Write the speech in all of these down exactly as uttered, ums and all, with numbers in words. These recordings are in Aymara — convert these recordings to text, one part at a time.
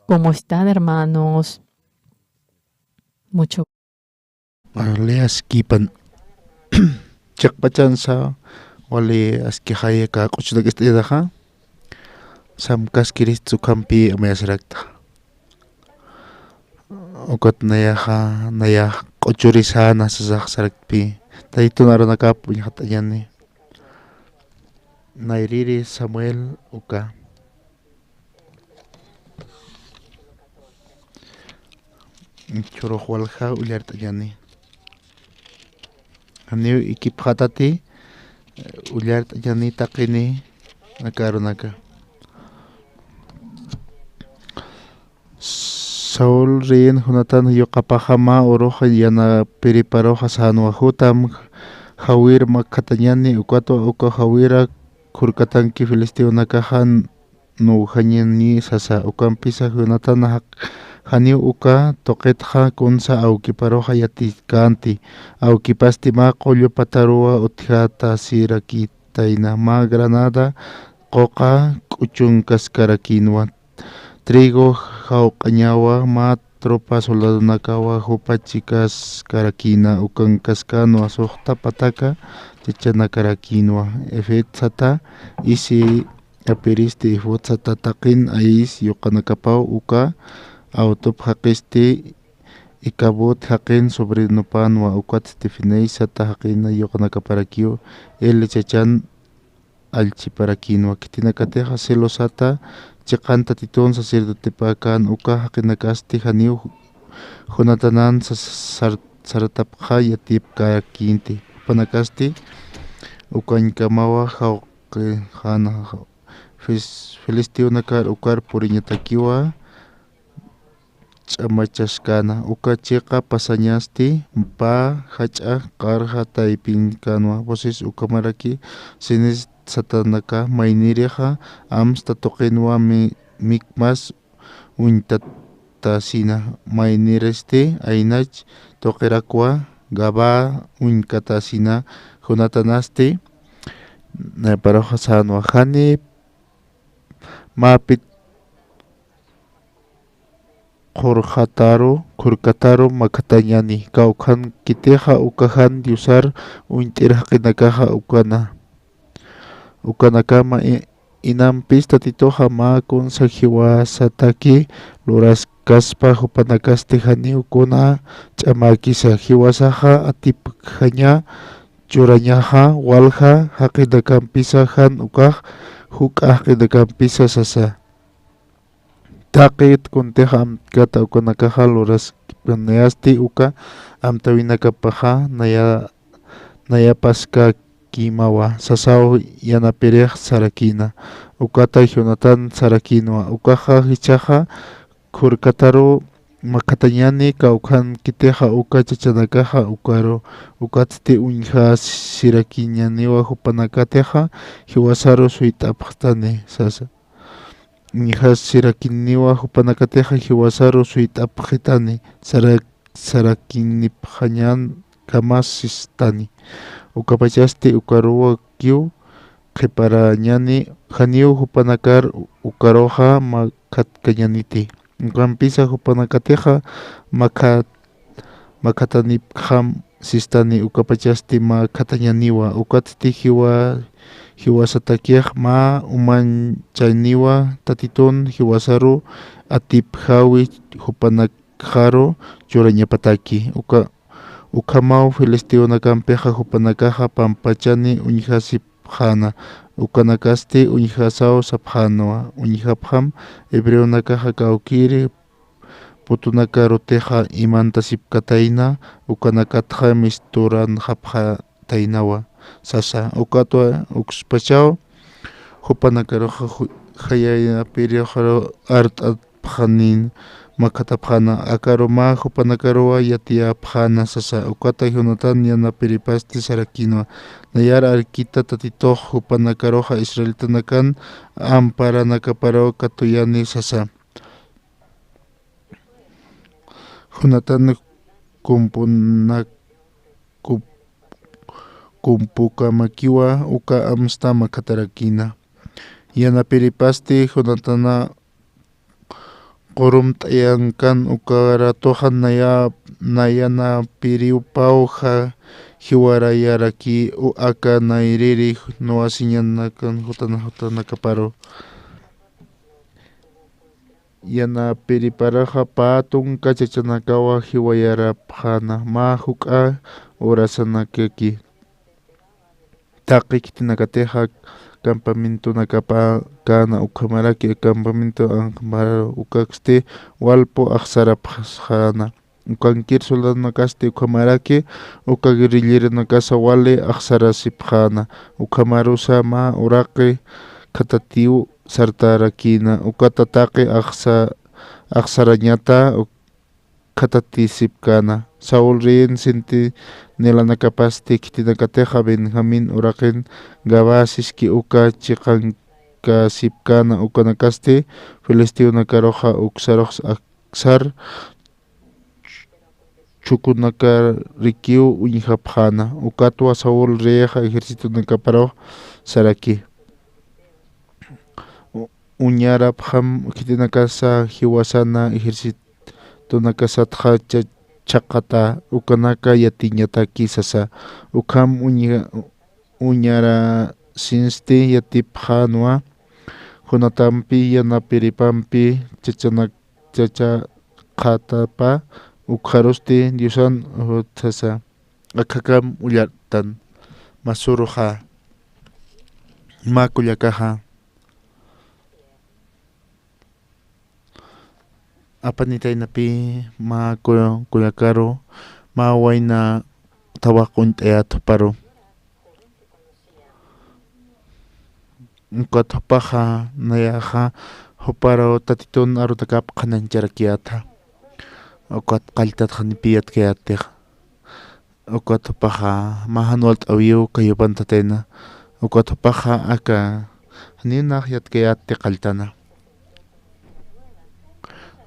¿Cómo están, hermanos? Mucho. Aleas kipan. Chiqpachansa wali askixaya aka q'uchunak ist'añataxa. Samkaskirist ukhampi amayasirakta. Ukat nayaxa, nayax q'uchurisana sasax saraktpi. Taytun arunakap uñxat'añani. Nayriri Samuel uka. Churux walja ullart'añani. Janiw ikipxatati, ullart'añani taqini aka arunaka. Saul reyin Jonatán yuqapaxa mä uruxa yanapiriparuxa sänwa, jutam jawir makhatañani, ukatwa uka jawira khurkatanki filisteonakaxa nuwjañani sasa. Ukampisa Jonatanax janiw uka tuqitxa kunsa awkiparuxa yatikänti. Awkipasti mä qullu pataruwa utjatasirakitayna, mä granada quqa k'uchunkaskarakïnwa. Trigo jawq'añawa, mä tropa soldadonakawa jupa chikaskarakïna, ukankaskänwa suxta pataka chachanakarakïnwa. Efod sata isi apiristi, efod sata taqin ayis yuqanakapaw, uka awtup jaqisti Icabod jaqin sobrinopänwa, ukatsti Finees sata jaqina yuqanakaparakiw Eli chachan allchiparakïnwa. Khitinakatixa Silo sata chiqan Tatitun sacerdotepäkän, uka jaqinakasti janiw Jonatanan sas-, sar-, sartapxa yatipkärakïnti. Jupanakasti ukañkamawa jawqixäna, fis-, filisteonakar ukar puriñatakiwa ch'amachaskäna. Uka chiqa pasañasti pä jach'a qarxa taypinkänwa. Voces ukhamaraki Cenes satanaka, maynirixa amsta tuqinwa Mi-, Micmas uñtatasina, mayniristi Ainach tuqirakwa Gabaa uñkatasina. Jonatanasti nayaparuxa sänwa, jani mäpit qurqataru, khurkataru makhatañani, kawkhankitixa uka jan diosar uñt'ir jaqinakaxa ukana. Ukanakama i-, inampis Tatituxa mä kunsa jiwasataki luraskaspa, jupanakasti janiw kuna ch'amäkisa, jiwasaxa atipkjaña churañaxa, walja jaqinakampisa jan ukax juk'a jaqinakampisa sasa. Taqit kuntixa amtkata ukanakaxa luraskipanisti uka amtäwinakapaxa naya-, nayapaskakimawa, sasaw yanapirix sarakïna. Ukata Jonatán sarakïnwa, ukaxa jichhaxa khurkataru makhatañani, kawkhankitixa uka chachanakaxa ukaru, ukatsti uñjasirakiñaniwa jupanakatixa jiwasaru suyt'apxtani sasa. Uñjasirakiniwa jupanakatixa jiwasaru suyt'apxitani, sara-, sarakinipxañankama sistani. Ukapachasti ukaruwakiw qhiparañani, janiw jupanakar ukaruxa makhatkañaniti. Ukampisa jupanakatixa makhat-, makhatanipxam sistani, ukapachasti mä khatañaniwa, ukatsti jiwa-, jiwasatakix mä umañchaniwa, Tatitun jiwasaru atipjawi jupanakxaru churañapataki. Uka, ukhamaw filisteonakampixa jupanakaxa pampachani uñjasipxäna, ukanakasti uñjasaw sapxänwa, uñjapxam hebreonakaxa kawkïri putunakarutixa imantasipkatayna, ukanakatxa misturanxapxataynawa sasa. Ukatwa ukspachaw jupanakaruxa ju-, jayayapiriruxaru art'apxanin makhatapxäna, akaru mä jupanakaruwa yatiyapxäna sasa. Ukata Jonatán yanapiripasti sarakïnwa, nayar arkita Tatitux jupanakaruxa israelitanakan amparanakaparuw katuyani sasa. Jonatán kumpuna-, kump-, kumpukamakiwa uka amsta makhatarakïna. Yanapiripasti Jonatana qurumt'ayankan ukaratuxa naya, nayanapiriwpawxa jiwarayaraki u aka nayriri nuwasiñanakan jutana jutanakaparu. Yanapiriparaxa pä tunka chachanakawa jiwayarapxäna, mä juk'a urasanakaki. Taqi khitinakatixa campamentonakapa käna ukhamaraki campamento anqmar ukaksti walpu axsarapxasxäna. Ukankir soldadonakasti ukhamaraki uka guerrilleronakasa wali axsarasipxäna. Ukhamarusa mä uraqi khatatiw sartarakïna, ukata taqi axsa-, axsarañata uk-, khatatisipkäna. Saúl rey centinelanakapasti khitinakatixa Benjamín uraqin Gabaa siski uka chiqankasipkäna, ukanakasti filisteonakaruxa uksaruxs aksar chukunakarikiw uñjapxäna. Ukatwa Saúl reyixa ejércitonakaparux saraki: U-, uñarapxam khitinakasa jiwasana ejércitonakasatxa cha-, chhaqat'a, ukanaka yatiñataki sasa. Ukham uña-, uñarasinsti yatipxänwa, Jonatanpi yanapiripampi chachanak-, chachaqatapa, ukxarusti Diosan utsasa. Akhakam ullartan masuruxa mä kullakaxa. Apanitaynapi mä ku-, kullakaru mä wayna thawaq uñt'ayät juparu. Ukat jupaxa nayaxa juparu Tatitun arutakap qhanañcharakiyätxa. Ukat qalltat janipï yatkayätix. Ukat jupaxa mä jan walt'äwiw kayupantatayna. Ukat jupaxa aka janiw nax yatkayätti qalltana.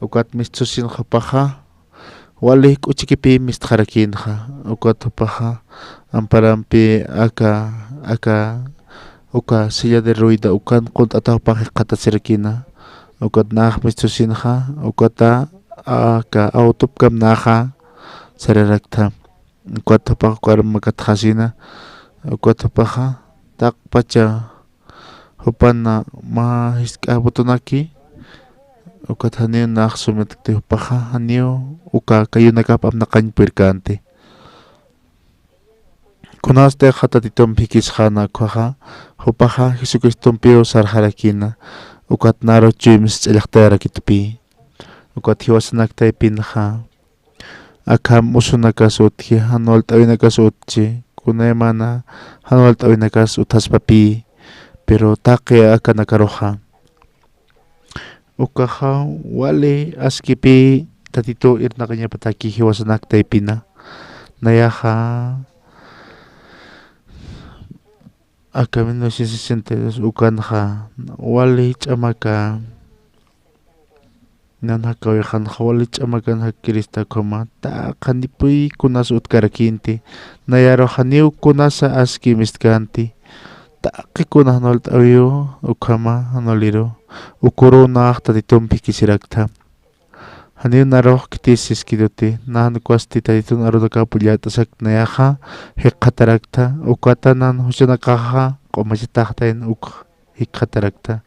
Ukat mistsusin jupaxa wali k'uchikipï mistxarakïnxa. Ukat jupaxa amparampi aka, aka, uka silla de rueda ukan qunt'ata jupax jikxatasirakïna. Ukat nax mistsusinxa ukata aka autopkam naxa sararaktha. Ukat jupax ukar makatxasina. Ukat jupaxa taqpacha jupana mä jisk'a butonaki. Ukat janiw nax sumitkti jupaxa, janiw uka kayunakap apnaqañ purirkänti. Kunasatix Tatitump jikisxäna ukhaxa, jupaxa Jesucristompiw sarxarakïna, ukat naru chuyma jichhallaxtayarakitupï. Ukat jiwasanak taypinxa akham usunakas utji, jan walt'äwinakas utji, kunaymana jan walt'äwinakas utjaspapï, pero taqi akanakaruxa. Ukaxa wali askipï Tatituw irnaqañapataki jiwasanak taypina. Nayaxa aka mil novecientos sesenta y dos ukanxa wali ch'amaka nan jakawixanxa wali ch'amakan jakirista ukhama, taqi janipï kunas utkarakïnti, nayarux janiw kunasa aski mistkänti, taqi kuna jan walt'äwiw ukhama jan waliru, uküruw nax Tatitump jikisiraktha. Janiw narux khitisiskituti, nä jan ukasti Tatitun arunakap ullart'asak nayaxa jikxataraktha, ukata nan juchanakaxa q'umachataxtayna uk jikxataraktha.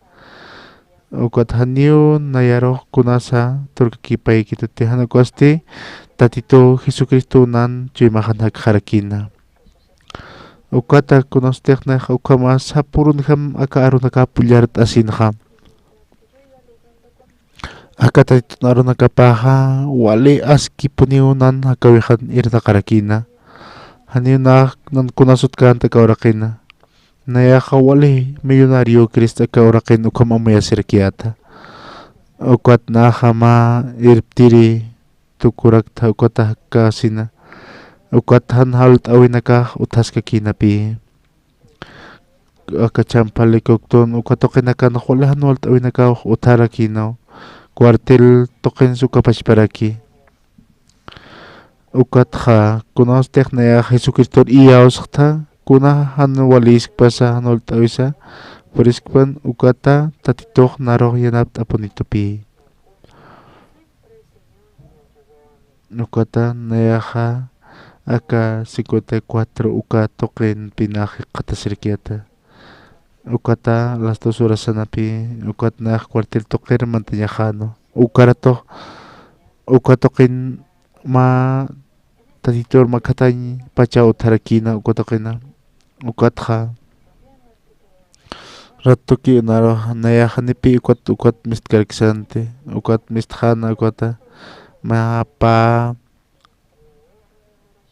Ukat janiw nayarux kunasa turkakipaykituti, jan ukasti Tatituw Jesucristow nan chuymaxan jakxarakïna. Ukata kunasatix nayax ukhama sapürunjam aka arunakap ullart'asinxa. Aka Tatitun arunakapaxa wali askipuniw nan jakawixan irnaqarakïna. Janiw nax nan kunas utkänti aka uraqina. Nayaxa wali millonario kirista aka uraqin ukham amuyasirakiyäta. Ukat naxa mä irptiri tukuraktha, ukata jakasina. Ukat jan walt'äwinakax utjaskakïnapï. Aka Champali Coctón uka tuqinakanx wali jan walt'äwinakax utjarakïnaw. Cuartel tuqins uka pachparaki. Ukatxa kunasatix nayax Jesucristor iyawskta, kuna jan walïskpasa jan walt'äwisa puriskpan, ukata Tatitux narux yanapt'apunitupï. Ukata nayaxa aka cincuenta y cuatro uka tuqinpinax jikxatasirkiyata. Ukata las dos horasanapi, ukat nayax cuartel tuqir mantañaxäna. Uka ratux, uka tuqin mä Tatitur makhatañ pacha utjarakïna uka tuqina. Ukatxa ratuki unaru nayax janipi ukat, ukat mistkaraksanti, ukat mistxäna ukata mä pä,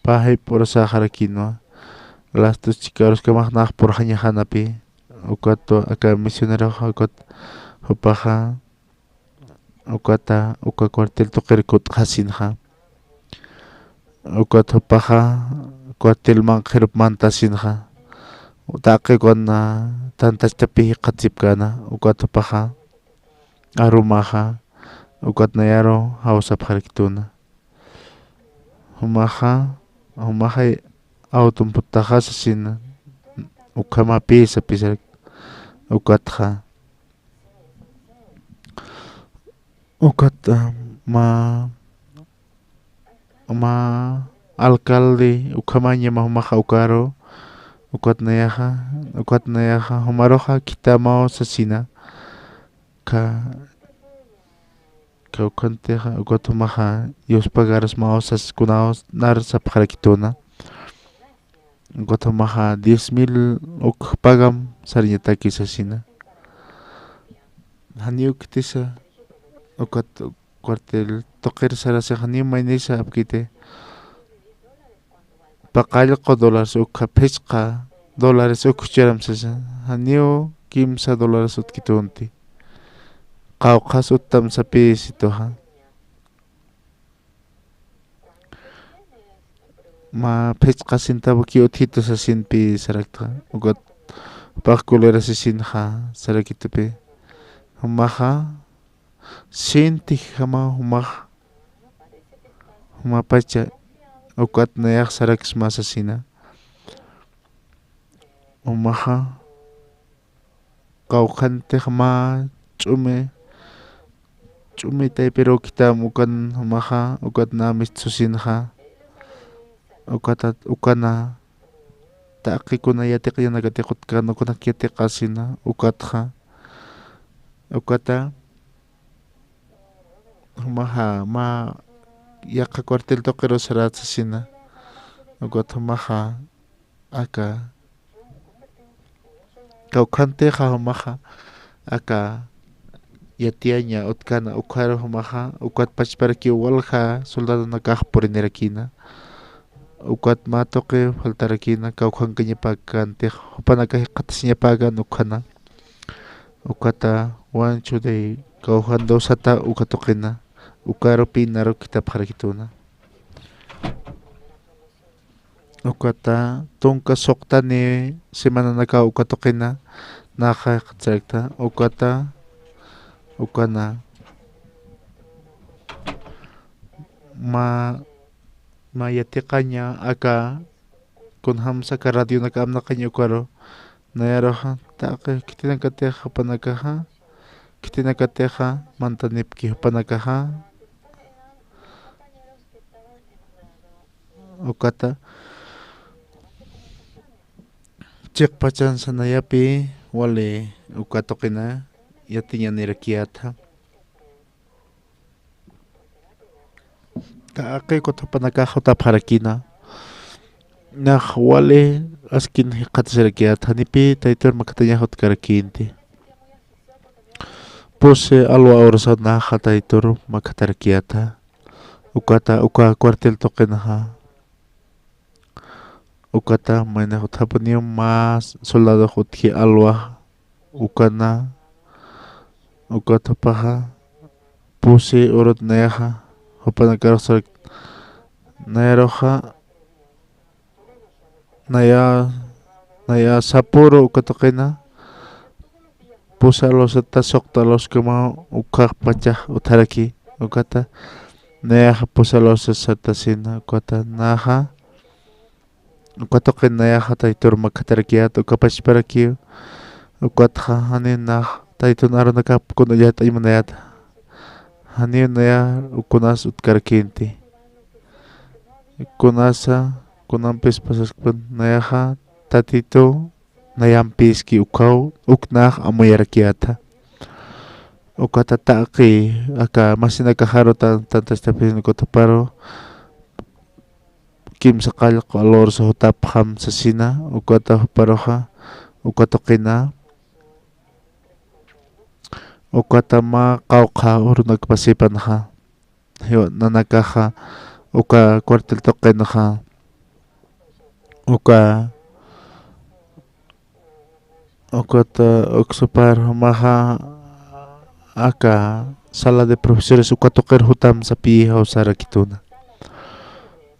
pä jayp'u urasaxarakïnwa. Las dos chika uraskamax nax purxañaxänapi, ukat aka misioneroxa ukat jupaxa ukata uka cuartel tuqir kut'xasinxa. Ukat jupaxa cuartel manq'xirup mantasinxa. Taqi ukan tantachtapi jikxatsipkäna, ukat jupaxa arumaxa, ukat nayaru jawsapxarakituna. Jumaxa, jumaxa automputtaxa sasina, ukhamapï sapisarak, ukatxa. Ukat, ah, mä, mä alcalde ukhamaña mä jumaxa ukaru, ukat nayaxa, ukat nayaxa, jumaruxa khithamaw sasina, ka, kawkhantixa, ukat jumaxa, yuspagarasmaw sas kunaw nar sapxarakituna. Ukat jumaxa diez mil uk pagam sarañataki sasina. Janiw khitisa, ukat cuartel tuqir sarasix janiw maynisa apkiti. Paqallqu dólares ukha phichqa dólares uk jucharam sasa. Janiw kimsa dólares utkitunti. Qawqhas uttam sapïsituxa. Mä phichqa centavoki utjitu sasinpï saraktxa, ukat jupax cólera sasinxa sarakitupi. Jumaxa, sientijamaw jumax, jumapacha, ukat nayax saraksma sasina. Jumaxa, kawkhantix mä ch'umi, ch'umi taypiruw khitham ukan jumaxa, ukat nä mistsusinxa, ukatat, ukana, taqi kuna yatiqañanakatix utkan, ukanak yatiqasina, ukatxa, ukata, jumaxa, mä yaqha cuartel tuqiru sarat sasina, ukat jumaxa, aka, kawkhantixa jumaxa, aka, yatiyaña utkana, ukharu jumaxa, ukat pachparakiw walja soldadonakax purinirakïna, ukat mä tuqi faltarakïna, kawkhankañapäkantix, jupanakax jikxatasiñapäkan ukhana, ukata wanchu de kawkhandu sata uka tuqina, ukaru pï naru khithapxarakituna. Ukata tunka suqtani semananakaw uka tuqina naxa jikxatarakta, ukata, ukana, mä, mä yatiqaña aka, kunjamsa aka radionaka amnaqaña ukaru, nayaruxa, taqi khitinakatix jupanakaxa, khitinakatixa mantanipki jupanakaxa, ukata, chiqpachansa nayapi wali uka tuqina yatiñanirakiyätxa. Taqi ukat jupanakax jutapxarakïna. Nax wali askin jikxatasirakiyät, janipï Taytur makhatañax utkarakïnti. Pusi alwa urasa naxa Taytur makhatarakiyätxa. Ukata, uka cuartel tuqinxa. Ukata, maynax utjapuniw mä soldadox utji alwa, ukana, ukat jupaxa, pusi urut nayaxa, jupanakarux sarak, nayaruxa, naya, naya sapüru uka tuqina, pusi alwa sata suqta alwaskamaw ukhax pachax utjaraki, ukata, nayaxa pusi alwa sata sina, ukata, naxa, uka tuqin nayaxa Taytur makhatarakiyät, uka pachparakiw, ukatxa, janiw nax, Taytun arunakap kun ullat'añ munayät, janiw naya, ukunas utkarakïnti. kunasa, kunampis pasaskpan nayaxa, Tatitu, nayampiski ukaw, uknax amuyarakiyäta. Ukata taqi, aka masinakaxaru tan, tantachtapisin ukat juparu, kimsa qallqu alursa jutapxam sasina, ukata juparuxa, uka tuqina, ukata mä qawqha urunakpasipanxa, jiwa nanakaxa, uka cuartel tuqinxa, uka, ukata, uksupar jumaxa, aka sala de profesores uka tuqir jutam sapï jawsarakituna.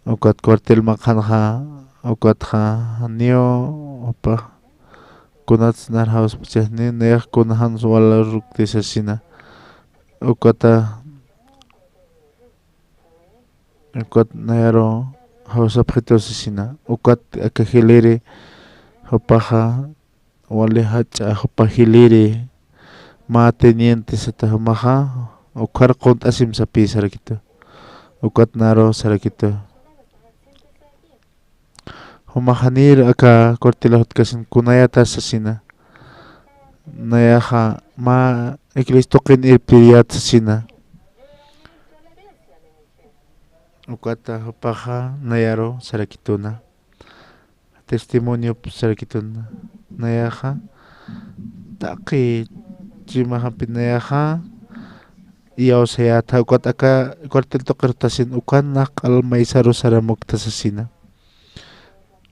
Ukat cuartel maqanxa, ukatxa, janiw, jupa, kunats nar jawspachax, ni nayax kuna jans walarukti sasina. Ukata, ukat nayaru jawsapxitu sasina. Ukat aka jiliri, jupaxa, wali jach'a jupa jiliri, mä teniente sata jumaxa, ukhar qunt'asim sapï sarakitu. Ukat naru sarakitu. Jumax janir aka cuartela jutkasin kunayäta sasina. Nayaxa mä iglesia tuqin irpiriyät sasina. Ukata jupaxa nayaru sarakituna. Testimonio sarakituna. Nayaxa taqi chimaxampi nayaxa iyawsayäta, ukat aka cuartel tuqir jutasin ukan nax q'al maysaru saramukta sasina.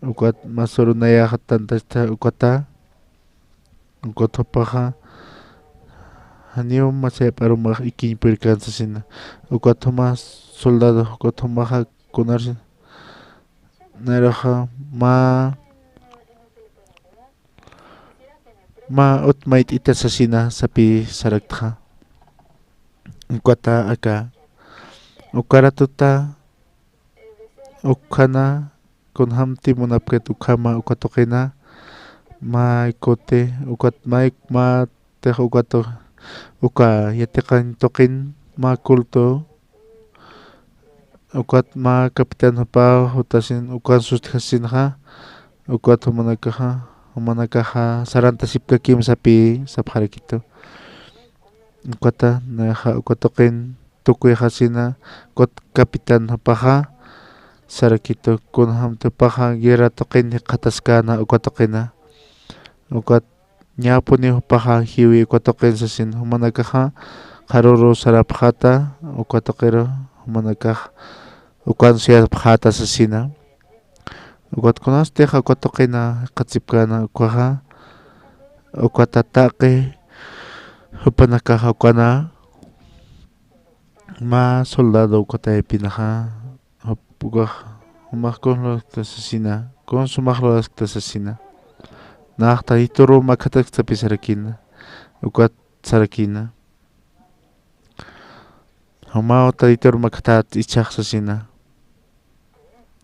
Ukat masuru nayaxa tantachta ukata, ukat jupaxa, janiw masayapxaru mä ikiñ purkan sasina. Ukat juma soldado, ukat jumaxa kunarsa, naruxa mä, mä ut mayt'ita sasina sapï saraktxa. Ukata aka, uka ratuta, ukhana, kunjamti munapkit ukhama uka tuqina, mä kuti, ukat mä, mä tix uka tu-, uka yatiqañ tuqin, mä culto, ukat mä capitán jupa jutasin, ukan sustjasinxa, ukat jumanakaxa, jumanakaxa sarantasipkakim sapï sapxarakitu. Ukata nayaxa uka tuqin tukuyxasina, ukat capitán jupaxa sarakitu, kunjamti jupaxa guerra tuqin jikxataskäna uka tuqina. Ukat ñäpuniw jupaxa jiwi uka tuqin sasin, jumanakaxa qharüru sarapxäta, uka tuqiru jumanakax ukan suyapxäta sasina. Ukat kunastix uka tuqina jikxatasipkäna ukaxa, ukata taqi jupanakaxa ukana mä soldado uka taypinaxa, jup-, ukax, jumax kuns luraskta sasina, kuns sumax luraskta sasina. Nax Tatitur makhatäskta sapï sarakïna, ukat sarakïna. Jumaw Tatitur makhatät ichhax sasina.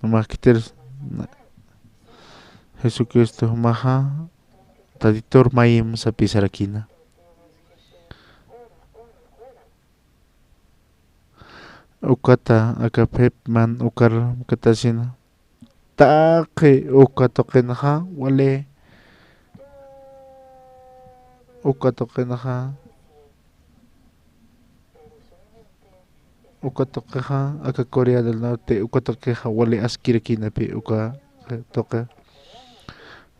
Jumax khitir Jesucristo jumaxa Tatitur mayim sapï sarakïna. Ukata aka phep man ukar makatasina. Taqi uka tuqinxa wali, uka tuqinxa, uka tuqixa aka Corea del Norte, uka tuqixa wali askirakïnapï uka tuqi.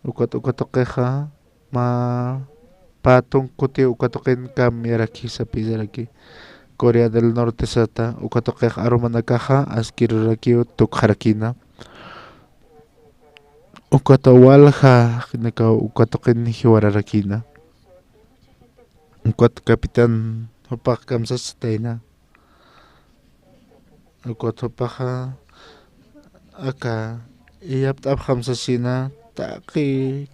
Ukat uka tuqixa mä pä tunka kuti uka tuqin kamyaraki sapï saraki. Corea del Norte sata, uka tuqix arumanakaxa askirurakiw tukxarakïna. Ukata walja nakaw uka tuqin jiwararakïna. Ukat capitán jupax kamsasatayna. Ukat jupaxa aka iyapt'apxam sasina, taqi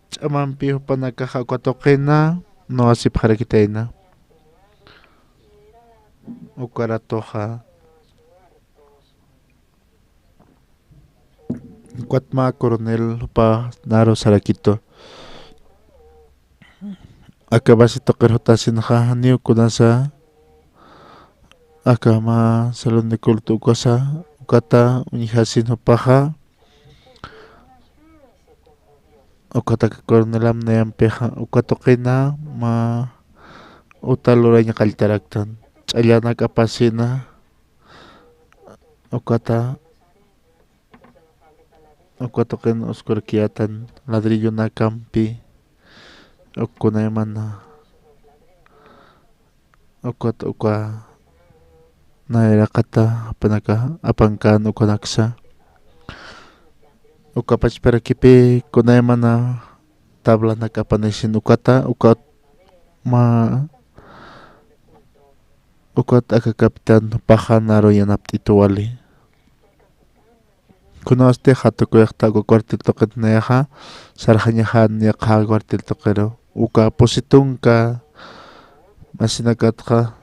ch'amampi jupanakaxa uka tuqina nuwasipxarakitayna. Uka ratuxa ukat mä coronel jupa naru sarakitu. Aka base tuqir jutasinxa janiw kunasa, aka mä salón de culto ukasa, ukata uñjasin jupaxa, ukataka Cornelam nayampixa, uka tuqina mä uta lurañ qalltaraktan, ch'allanak apasina, ukata, uka tuqin uskurakiyätan ladrillonakampi, uk kunaymana, ukat uka nayraqata jupanaka apankän ukanaksa. Uka pachparakipï kunaymana tablanak apanisin ukata, ukat mä, ukat aka capitán jupaxa naru yanapt'itu wali. Kunasti jatukuyaxta uka cuartel tuqit nayaxa, sarxañaxän yaqha cuartel tuqiru. Uka pusi tunka masinakatxa,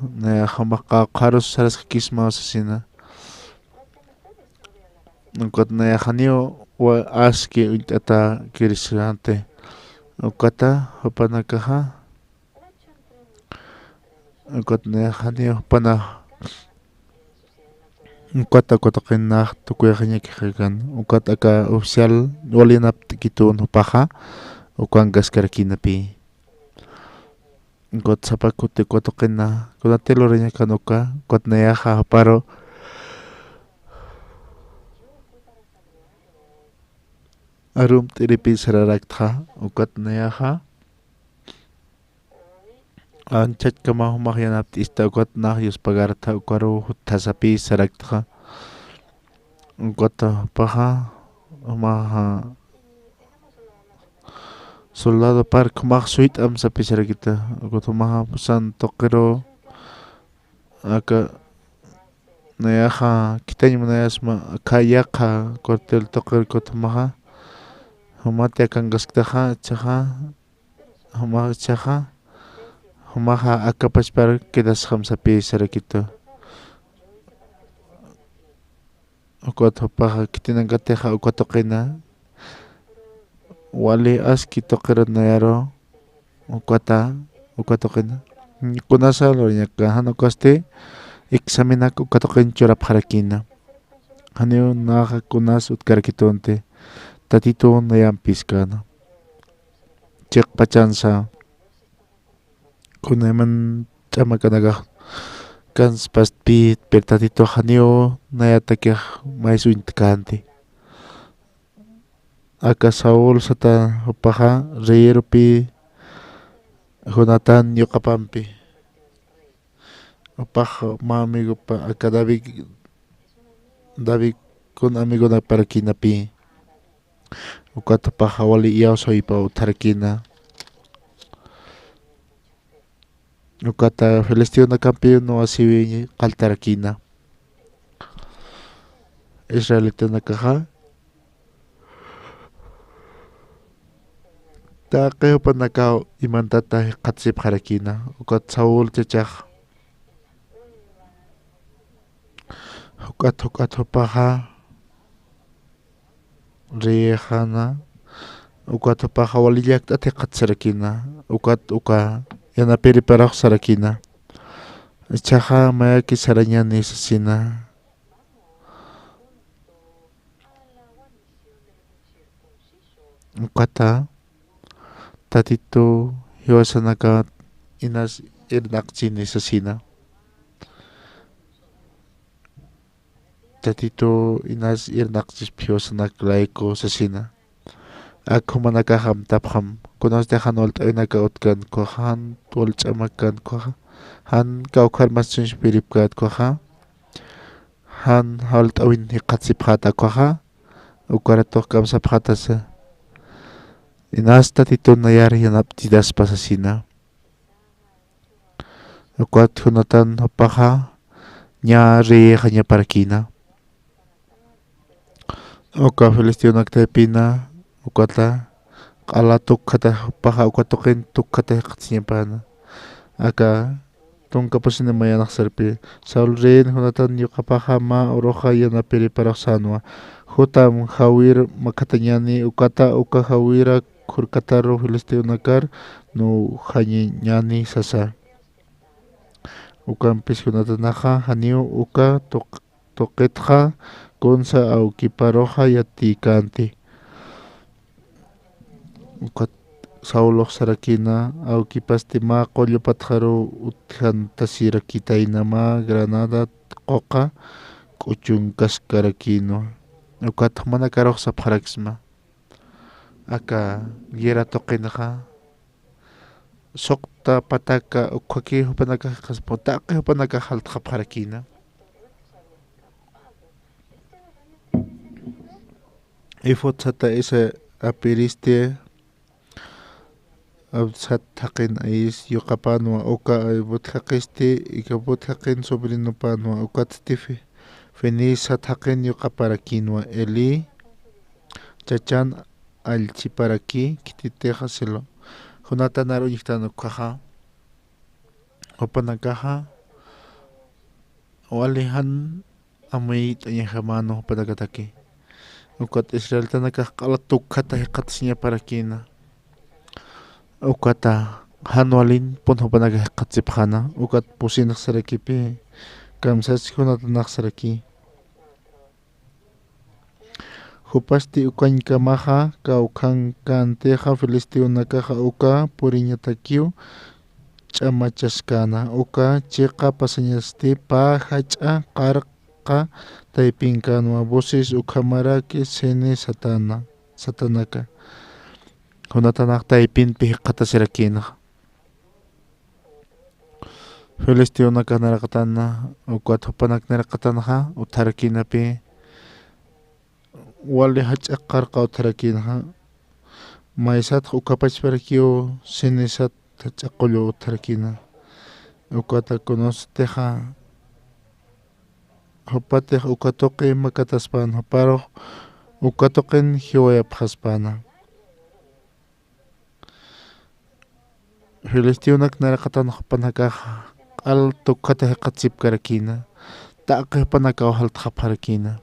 nayaxa jumax qawqharus saraskakismaw sasina. Ukat nayaxa janiw wa aski uñt'atäkiriskanti. Ukata jupanakaxa, ukat nayaxa janiw jupana, ukat uka tuqin nax tukuyaxañakixakan, ukat aka oficial wali yanapt'ikitun jupaxa, ukankaskarakïnapï. Ukat sapa kuti uka tuqina, kunati lurañakan uka, ukat nayaxa juparu arumt'iripï sararaktxa, ukat nayaxa anchachkamaw jumax yanapt'ista, ukat nax yuspagartxa, ukaru jutthasapï saraktxa. Ukat jupaxa, jumaxa soldado park jumax suyt'am sapï sarakita, ukat jumaxa pusan tuqiru, aka nayaxa khithañ munayasma, aka yaqha cuartel tuqir ukat jumaxa, jumati akankasktaxa, ichhaxa, jumax ichhaxa, jumaxa aka pachpar quedasxam sapï sarakitu. Ukat jupaxa khitinankatixa uka tuqina, wali aski tuqiru nayaru, ukata, uka tuqina. Kunasa lurañakan, jan ukasti examenak uka tuqin churapxarakïna. Janiw naxa kunas utjkarakitunti, Tatitu nayampiskäna. Chiqpachansa, kunayman ch'amakanakax kanspastpï, pero Tatituxa janiw nayatakix mays uñtkänti. Aka Saúl sata jupaxa reyirupi Jonatán yuqapampi. Jupax mä amigopa aka David, David kun amigonaparakïnapï. Ukat jupaxa wali iyawsawaypaw utjarakïna. Ukata filisteonakampiw nuwasiwi qalltarakïna. Israelitanakaxa taqi jupanakaw imantata jikxatasipxarakïna. Ukat Saúl chachax juk'at juk'at jupaxa reyexana, ukat jupaxa wali llakt'at jikxatasarakïna, ukat uka yanapiriparux sarakïna. Jichhaxa mayaki sarañäni sasina. Ukata Tatitu jiwasanakat inas irnaqchini sasina. Tatitu inas irnaqchispi jiwasanak layku sasina. Ak jumanakax amtapxam, kunasti jan walt'äwinaka utjkän ukhaxa, jan walt'amak kän ukhaxa, jan kawkhar mas ch'uñchpiripkät ukhaxa, jan walt'äwin jikxatasipxäta ukhaxa, ukaratux kamsapxätasa. Inas Tatitu nayar yanapt'itaspa sasina. Ukat Jonatán jupaxa ña reyexañaparakïna. Uka filisteonak taypina, ukata q'ala tukjata jupaxa, uka tuqin tukjata jikxatasiñapäna. Aka tunka pusini mayanax sarpi, Saúl reyin Jonatán yuqapaxa mä uruxa yanapiriparux sänwa. Jutam jawir makhatañäni, ukata uka jawira khurkataru filisteonakar nuwjañañäni sasa. Ukampis Jonatanaxa janiw uka tuq-, tuqitxa kunsa awkiparuxa yatiykanti. Ukat Saulux sarakina, awkipasti mä qullu patxaruw utjantasirakitayna mä granada quqa k'uchunkaskarakinwa. Ukat jumanakarux sapxaraksma, aka guerra tuqinxa suqta pataka ukkhaki jupanakax qaspa, taqi jupanakax jaltxapxarakina. Efod sata esa apiristi, Absat jaqin Ais yuqapanwa, uka Aibut jaqisti, Ikabut jaqin sobrinopänwa, ukat Tifi-, Finis sat jaqin yuqaparakinwa, Eli chachan allchiparaki, khititixa Silo. Jonatanar uñjtan ukkhaxa, jupanakaxa wali jan amuyt'añajamänwa jupanakataki. Ukat israelitanakax q'ala tukhata jikxatasiñaparakïna. Ukata jan walinpun jupanakax jikxatasipxäna. Ukat pusinx sarakipi, kamsas Jonatanax saraki. Jupasti ukañkamaxa kawkhankantixa filisteonakaxa uka puriñatakiw ch'amachaskäna, uka chiqa pasañasti pä jach'a qarqa taypinkänwa, Buzis ukhamaraki Sene satana, satanaka. Jonatanax taypinpi jikxatasirakïnxa. Filisteonaka naraqatana, ukat jupanak naraqatanxa utjarakïnapi, wali jach'a qarqa utjarakïnxa. Maysatx uka pachparakiw Sene sat jach'a qullu utjarakïna. Ukata kunasatixa, jupatix uka tuqi makataspäna, juparux uka tuqin jiwayapxaspäna. Filisteonak naraqatan jupanakax q'al tukhata jikxatasipkarakïna, taqi jupanakaw jaltxapxarakïna.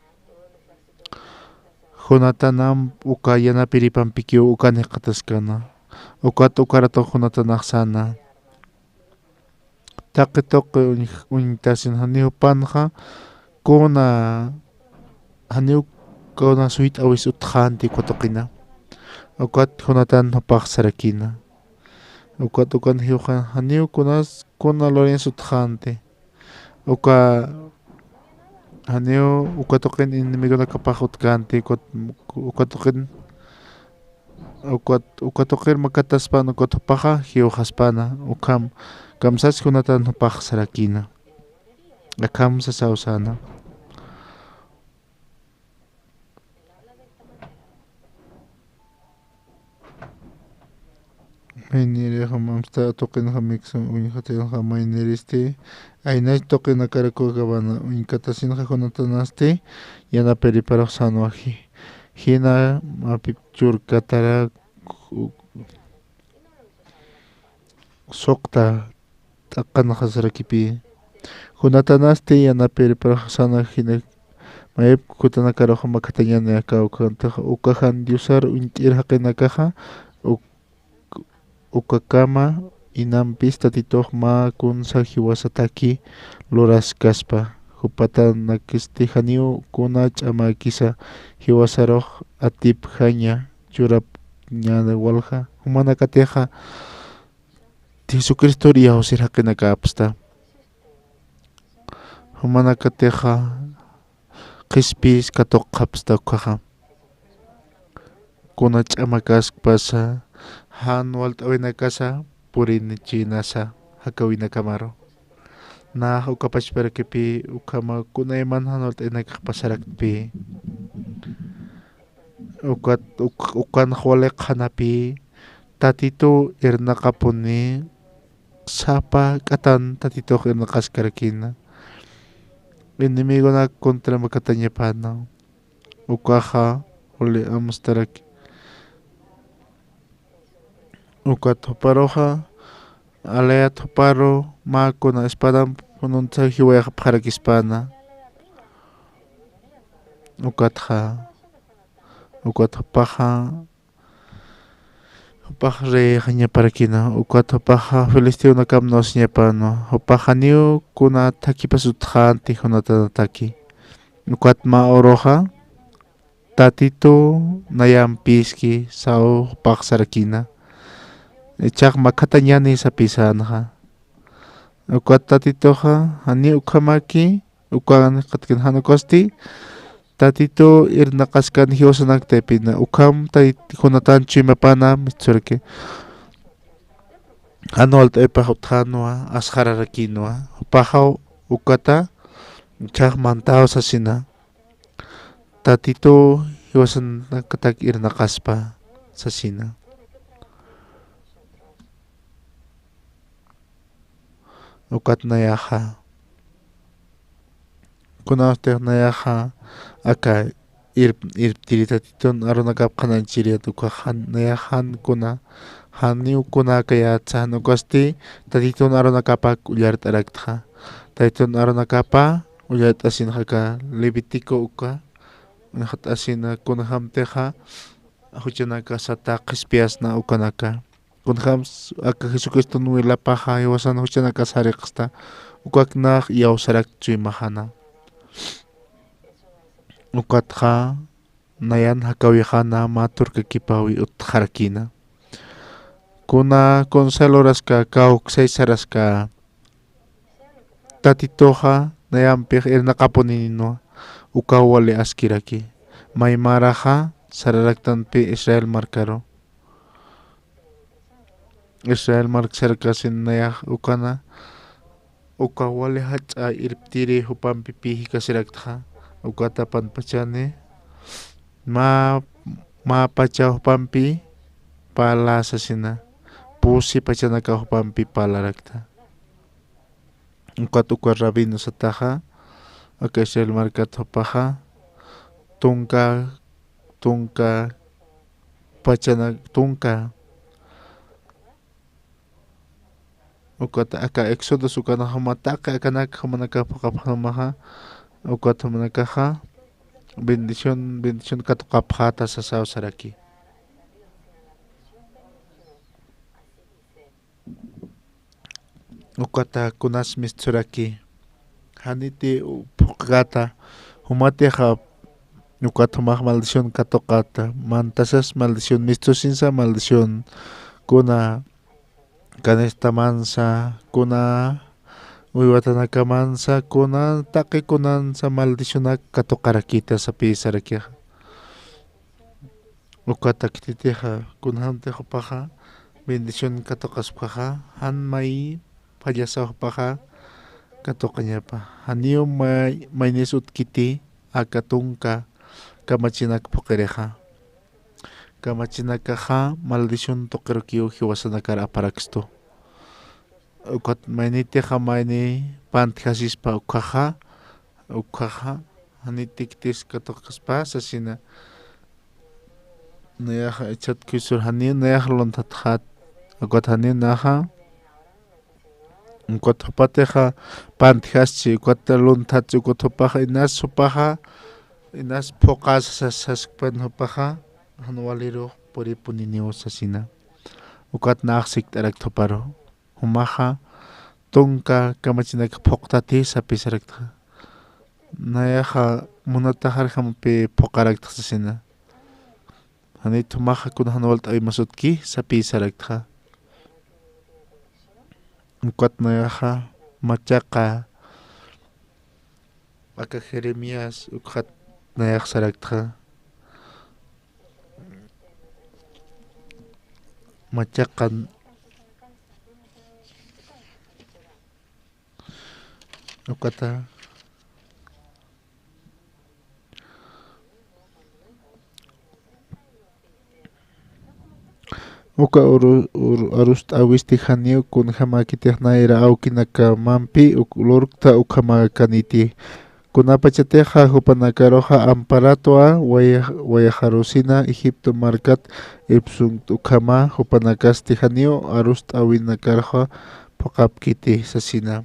Jonatanam uka yanapiripampikiw ukan jikxataskana. Ukat uka ratu Jonatanax säna, taqi tuqi uñ-, uñtasin, janiw jupanxa kuna, janiw kuna suyt'awis utjänti uka tuqina. Ukat Jonatan jupax sarakïna. Ukat ukan jiwxa, janiw kunas, kuna lurins utjänti. Uka, janiw uka tuqin enemigonakapax utkänti, ukat, uka tuqin, ukat, uka tuqir makataspäna, ukat jupaxa jiwxaspäna, ukham, kamsas Jonatan jupax sarakïna. Akham sasaw säna. Maynirix amsta tuqinxa miksa uñjatinxa mayniristi, aynach tuqinakaraku akabana uñkatasinxa Jonatanasti, yanapiriparux sänwa, jina mapip churkatara suqta t'aqanxasarakipi. Jonatanasti yanapiriparux säna, jina mayip khutanakarux makatañäni aka ukantaxa, uka jan Diosar uñt'ir jaqinakaxa, uk-, ukakama inampis Tatitux mä kunsa jiwasataki luraskaspa, jupatanakisti janiw kuna ch'amäkisa jiwasarux atipjaña churapñäni walja, jumanakatixa Jesucristor iyawsir jaqinakäpxta. Jumanakatixa qhispis katuqxapxta ukkhaxa. Kuna ch'amakäskpasa, jan walt'äwinakasa purinichinasa jakäwinakamaru. Nax uka pachparakipï, ukhama kunayman jan walt'äwinakax pasaraktpï. Ukat, uk-, ukanx wali qhanapï, Tatituw irnaqapuni, sapa k'atan Tatitux irnaqaskarakïna. Enemigonak contra makatañapäna. Ukaxa, uli amstaraki. Ukat juparuxa, Goliat juparu, mä kuna espadamp jununtsa jiwayxapxarakispäna. Ukatxa, ukat jupaxa, jupax reyxañaparakïna, ukat jupaxa filisteonakam nuwasiñapäna, jupax janiw kuna thakipas utjänti Jonatanataki. Ukat mä uruxa, Tatitu nayampiski saw jupax sarakïna. Ichhax makhatañäni sapïsänxa. Ukat Tatituxa, janiw ukhamaki, ukan qatkin jan ukasti, Tatitu irnaqaskan jiwasanaktaypina, ukham Tat-, Jonatán chuymapana mistsuraki. Jan walt'aypax utjänwa, asxararakïnwa, jupaxa ukata, ichhax mantaw sasina. Tatitu jiwasanakatak irnaqaspa sasina. Ukat nayaxa, kunawstix nayaxa aka irp-, irptiri Tatitun arunakap qhanañchiriyät, ukax jan, nayax jan kuna, janiw kuna akayätsa, jan ukasti Tatitun arunakapak ullart'araktxa. Tatitun arunakapa ullart'asinxa aka Levítico uka, uñxat'asina kunjamtixa juchanaka sata qhispiyasna ukanaka. Kunjams aka Jesucriston wilapaxa jiwasan juchanaka sariqsta, ukak nax iyawsarakta chuymaxäna. Ukatxa nayan jakawixäna mä turkakipäwi utjarakïna. Kuna Consueloraska, kawksay saraska, Tatituxa nayampix irnaqapuninwa, ukaw wali askiraki. Maymaraxa sararaktanpi Israel markaru. Israel mark sarkasin nayax ukana, ukaw wali jach'a irptiri jupampi pï jikasiraktxa, ukata panpachani, mä, mä pacha jupampi parla sasina, pusi pachanaka jupampi parlarakta. Ukat uka rabino sataxa, aka Israel markat jupaxa, tunka, tunka, pachana, tunka, ukat aka Éxodos ukanax juma taqi akanak jumanaka phuqhapxämaxa, ukat jumanakaxa bendición, bendición katuqapxäta sasaw saraki. Ukata kunas mistsuraki, janiti phuqkäta, jumatixa ukat jumax maldición katuqäta, mantasas maldición, mistsusinsa maldición, kuna canistamansa, kuna uywatanakamansa, kuna taqi kunansa maldicionak katuqarakïta sapïsarakixa. Ukata khititixa, kunjamtix jupaxa bendición katuqaspkaxa, jan may fallasa jupaxa katuqañapa. Janiw may, maynis utkiti aka tunka kamachinak phuqirixa. Kamachinakaxa maldición tuqirukiw jiwasanakar aparakstu. Ukat maynitixa mayni pantjasispa ukhaxa, ukhaxa, janitiktis katuqaspa sasina. Nayaxa ichhat khuysur janiw nayax lunthatxät, ukat janiw naxa, ukat jupatixa pantjaschi, ukat lunthatchi, ukat jupaxa inas jupaxa, inas phuqas sas-, saskpan jupaxa, jan walirux puripuniniw sasina. Ukat nax sikt'arakt juparu. Jumaxa tunka kamachinak phuqtati sapïsaraktxa. Nayaxa munataxarjampi phuqaraktxa sasina. Janit jumaxa kuna jan walt'äwimas utki sapïsaraktxa. Ukat nayaxa machaqa aka Jeremías ukxat nayax saraktxa. Machaqan ukata. Uka uru-, uru-, arust'äwisti janiw kunjamäkitix nayra awkinakamampi uk-, lurkta ukhamakaniti. Kunapachatixa jupanakaruxa amparatwa waya-, wayaxarusina Egipto markat irpsunkt ukhama, jupanakasti janiw arust'äwinakaruxa phuqhapkiti sasina.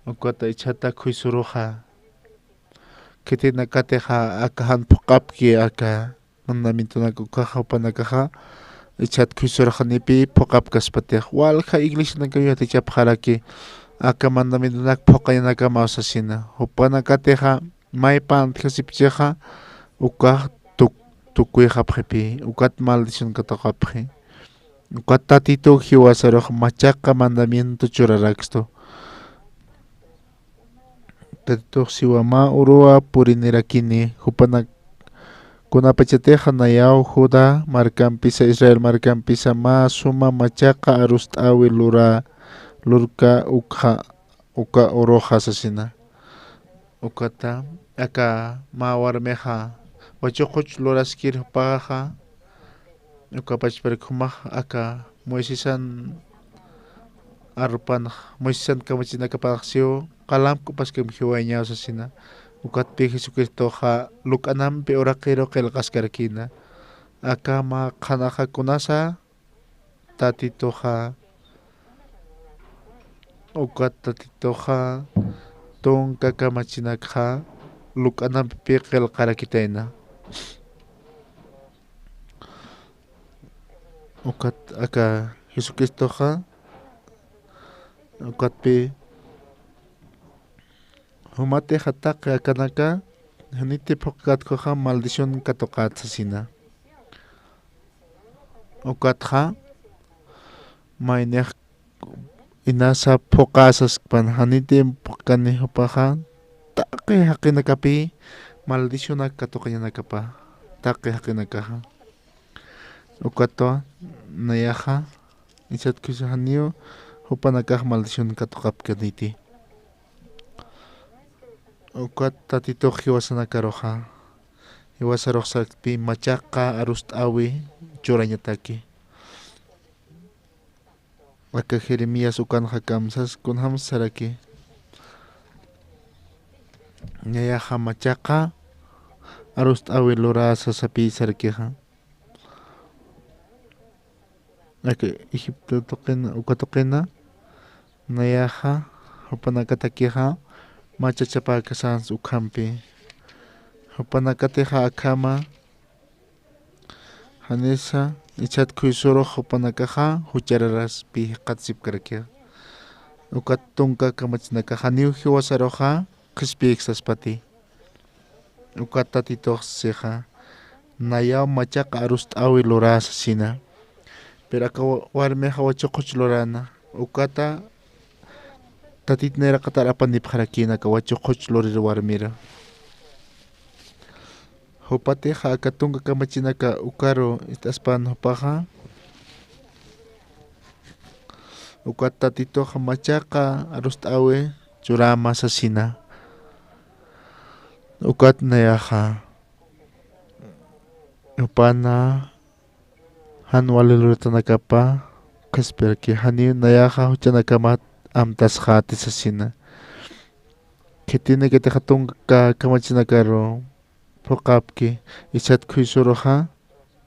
Ukata ichhata khuysuruxa, khitinakatixa aka jan phuqhapki aka mandamientonak ukhaxa jupanakaxa, ichhat khuysurux janipi phuqhapkaspatix, walja iglesianakaw yatichapxaraki, aka mandamientonak phuqañanakamaw sasina. Jupanakatixa maypa antjasipchixa, ukax tuk-, tukuyxapxipï, ukat maldición katuqapxi. Ukat Tatituw jiwasarux machaqa mandamiento churarakstu. Tatitux siwa: mä uruwa purinirakini, jupanak kunapachatixa nayaw Judá markampisa, Israel markampisa mä suma machaqa arust'äwi lurä, lurkä ukxa, uka uruxa sasina. Ukata aka mä warmixa wachuqux luraskir jupaxa, uka pachparak jumax aka Moisesan arpan, Moisesan kamachinakapax siw qalamp k'upaskam jiwayañaw sasina. Ukatpï Jesucristoxa luk'anampi uraqiru qillqaskarakïna. Aka mä qhanaxa kunasa Tatituxa, ukat Tatituxa tunka kamachinakxa luk'anampipï qillqarakitayna. Ukat aka Jesucristoxa, ukatpï jumatixa taqi akanaka janiti phuqkatkuxa maldición katuqät sasina. Ukatxa maynix inasa phuqasaskpan janiti phuqkani jupaxa, taqi jaqinakapï maldicionak katuqañanakapa, taqi jaqinakaxa. Ukatwa nayaxa, isat khusa janiw jupanakax maldición katuqapkaniti. Ukat Tatitux jiwasanakaruxa, jiwasarux sarkpï machaqa arust'äwi churañataki. Aka Jeremías ukanxa kamsas kunjams saraki. Nayaxa machaqa arust'äwi lurä sasapï sarkixa. Aka Egipto tuqina, uka tuqina, nayaxa jupanakatakixa machachapäkasans ukhampi. Jupanakatixa akhama janisa ichhat khuysurux jupanakaxa juchararaspï jikxatasipkarakixa. Ukat tunka kamachinakaxa janiw jiwasaruxa qhispiyiksaspati. Ukat Tatitux sixa, nayaw machaqa arust'äwi lurä sasina. Pero aka wa-, warmixa wachuqux luräna. Ukata Tatit nayraqatar apanipxarakïna aka wachuqux lurir warmira. Jupatixa aka tunka kamachinaka ukaru ist'aspan jupaxa, ukat Tatituxa machaqa arust'äwi churäma sasina. Ukat nayaxa jupana jan wali luratanakapa qhispiyaraki, janiw nayaxa juchanakamat amtasxäti sasina. Khitinakatixa tunka kamachinakaru phuqapki, ichhat khuysuruxa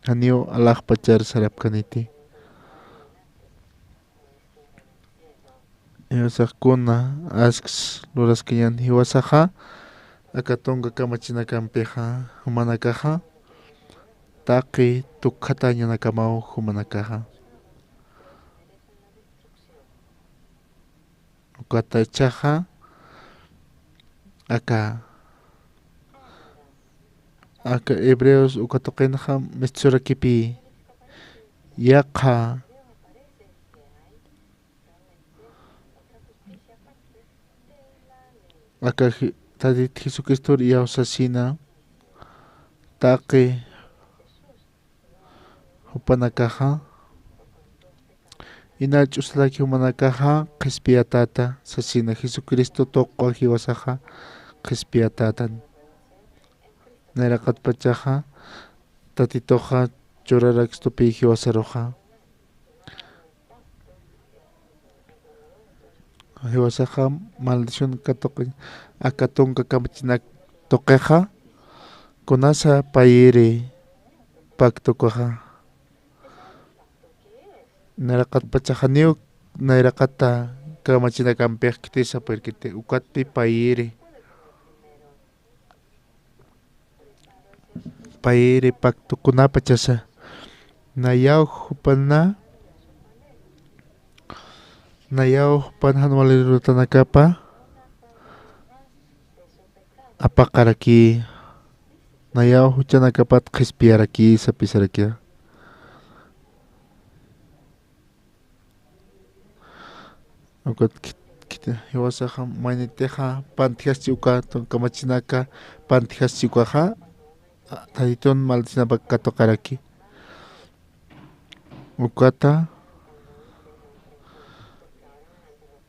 janiw alaxpachar sarapkaniti. Jiwasax kuna asks luraskañän jiwasaxa, aka tunka kamachinakampixa, jumanakaxa taqi tukxatañanakamaw jumanakaxa. Ukata ichhaxa, aka, aka Hebreos uka tuqinxa mistsurakipï, yaqha, aka Je-, Tatit Jesucristor iyawsasina, taqi jupanakaxa, ina ch'usalaki jumanakaxa qhispiyatäta sasina, Jesucristo tuqwa jiwasaxa qhispiyatätan. Nayraqatpachaxa Tatituxa churarakstupï jiwasaruxa. Jiwasaxa maldición katuqi, aka tunka kamachinak tuqixa, kunasa payiri paktukaxa. Nayraqatpachaxa janiw nayraqata kamachinakampix khitisa purirkiti, ukatpï payiri. Payiri paktukunapachasa. Nayaw jupana Nayaw jupan jan wali lutanakapa apaqarakï, nayaw juchanakapat qhispiyarakiy sapisarakiya. Ukat khit-, khit-, jiwasaxa maynitixa pantjaschi uka kamachinaka pantjaschi ukaxa, a, Tatitun maldecinapak katuqaraki. Ukata,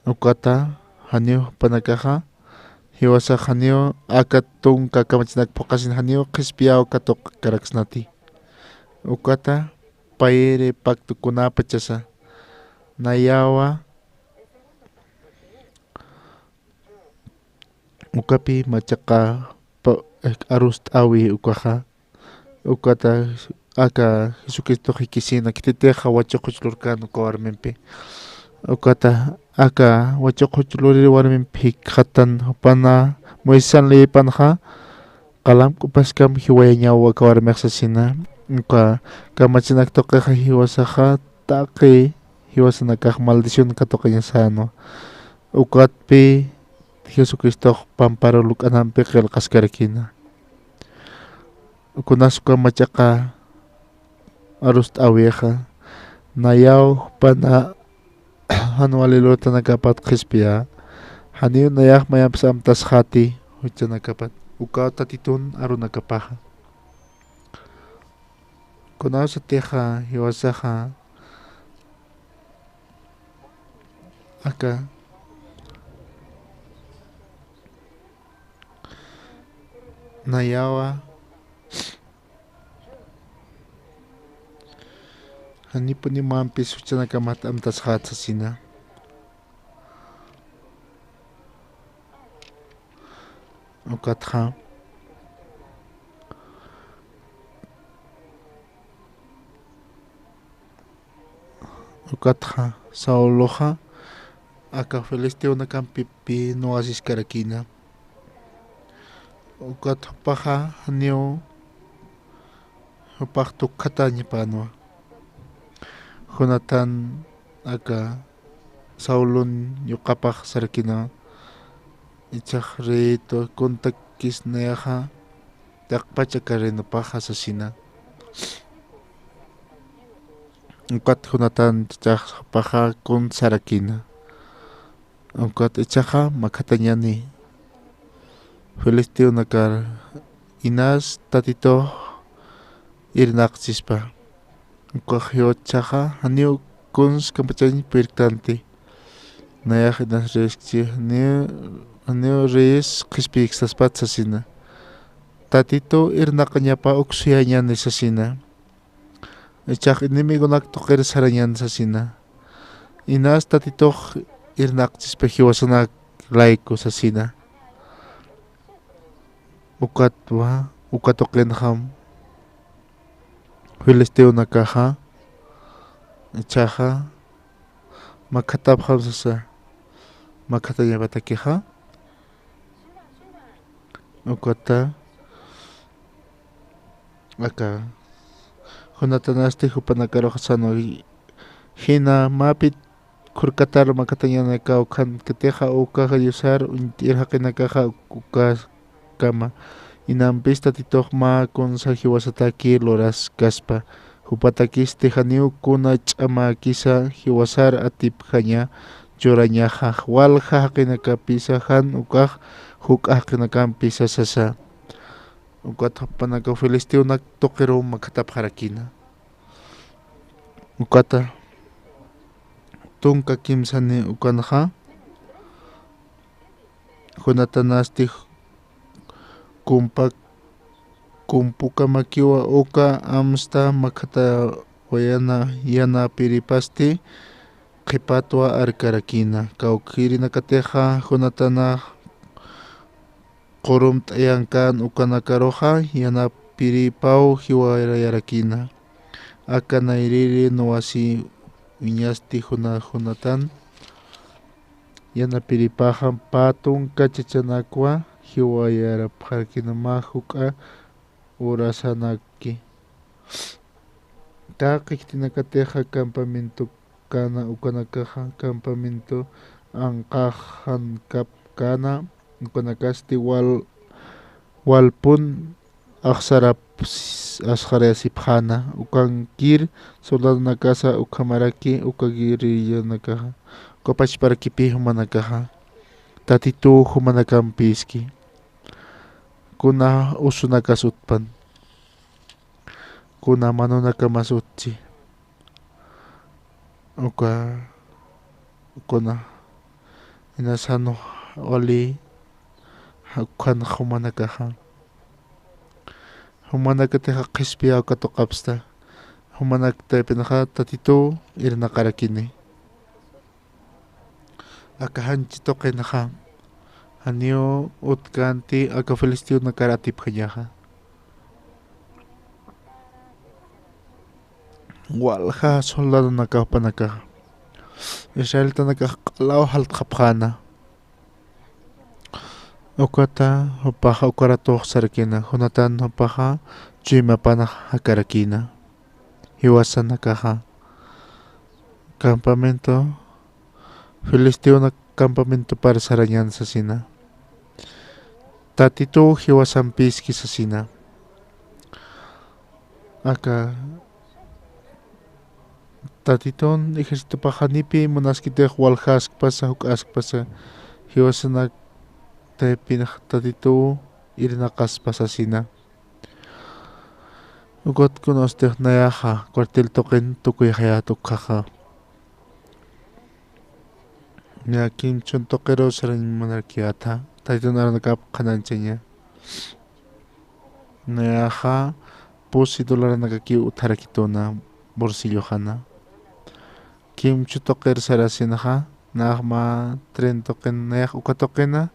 ukata, janiw jupanakaxa, jiwasax janiw aka tunka kamachinak phuqasin janiw qhispiyaw katuqkaraksnati. Ukata, payri pacto kunapachasa, nayawa, ukapi machaqa pa-, arust'awi ukaxa, ukata aka Jesucristox jikisina, khititixa wachuqhuch lurkän uka warmimpi. Ukata aka wachuqhuch lurir warmimpi jikxatan, jupana Moisesan leyipanxa, qalamk'upaskam jiwayañaw aka warmix sasina, uka kamachinak tuqixa jiwasaxa taqi jiwasanakax maldición katuqañasänwa. Ukatpï Jesucristox pamparu luk'anampi qillqaskarakïna. Kunas uka machaqa arust'awixa, nayaw jupana jan wali lutanakapat qhispiya, janiw nayax mayampis amtasxati juchanakapat, ukaw Tatitun arunakapaxa. Kunawsatixa jiwasaxa aka nayawa janipuni mampis juchanakamat amtasxat sasina. Ukatxa, ukatxa Sauloxa aka filisteonakampipi nuwasiskarakïna. Ukat jupaxa janiw jupax tukhatañapänwa. Jonatán aka Saulon yuqapax sarakïna, ichhax reyito, kuntakis nayaxa taqpach aka reinopaxa sasina. Ukat Jonatán chachhax jupaxa kun sarakïna. Ukat ichhaxa makhatañäni filisteonakar, inas Tatitux irnaqchispa. Ukax jiwachhaxa janiw kuns kamachañ pirktanti. Nayax inas reyskchi, janiw, janiw reyes qhispiyiksaspat sasina. Tatitu irnaqañapa uksuyañäni sasina. Ichhax enemigonak tuqir sarañän sasina. Inas Tatitux irnaqchispa jiwasanak layku sasina. Ukatwa, uka tuqinxam filisteonakaxa, ichhaxa, makhatapxam sasa, makhatañapatakixa. Ukata, aka Jonatanasti jupanakarux sänwa, jina mä pit khurkatar makhatañanakaw ukhan, khitixa ukax Diosar uñt'ir jaqinakaxa ukaskama. Inampis Tatitux mä kunsa jiwasatakir luraskaspa. Jupatakisti janiw kuna ch'amäkisa jiwasar atipjaña churañaxa, walja jaqinakapisa jan ukax juk'a jaqinakampisa sasa. Ukat jupanakaw filisteonak tuqiruw makhatapxarakïna. Ukata tunka kimsani ukanxa, Jonatanasti kumpa-, kumpukamakiwa uka amsta makhatawayana, yanapiripasti qhipatwa arkarakïna. Kawkïrinakatixa Jonatanax qurumt'ayankän ukanakaruxa yanapiripaw jiwayarakïna. Aka nayrïri nuwasi uñasti Jona-, Jonatán yanapiripaxa pä tunka chachanakwa jiwayarapxarakïna mä juk'a urasanaki. Taqi khitinakatixa campamento kana ukanakaxa campamento anqaxankapkana, ukanakasti wal-, walpun axsaraps-, axsarayasipxäna, ukankir soldadonakasa ukhamaraki, uka guerrillanakaxa, uka pachparakipï jumanakaxa, Tatituw jumanakampïski. Kuna usunakas utpan. Kuna manunakamas utchi. Uka, kuna, inasan wali, ukhan jumanakaxa. Jumanakatixa qhispiya uka tuqapsta. Jumanak taypinxa Tatituw irnaqarakini. Aka janchi tuqinxa, janiw utkanti aka filisteonakar atipjañaxa. Walja soldadonakax jupanakaxa, israelitanakax q'alaw jaltxapxäna. Ukata jupaxa uka ratux sarakïna, Jonatán jupaxa chuymapanax jakarakïna. Jiwasanakaxa campamento, filisteonak campamentopar sarañän sasina. Tatituw jiwasampïski sasina. Aka Tatitun ejércitopax janipï munaskitix waljaskpasa, juk'askpasa, jiwasanak taypinx Tatituw irnaqaspa sasina. Ukat kunastix nayaxa cuartel tuqin tukuyxayät ukkhaxa. Naya kimchhun tuqiruw sarañ munarakiyätxa, Tatitun arunakap qhanañchaña. Nayaxa pusi dolaranakakiw utjarakituna bolsilloxana. Kimchhu tuqir sarasinxa, nax mä tren tuqin, nayax uka tuqina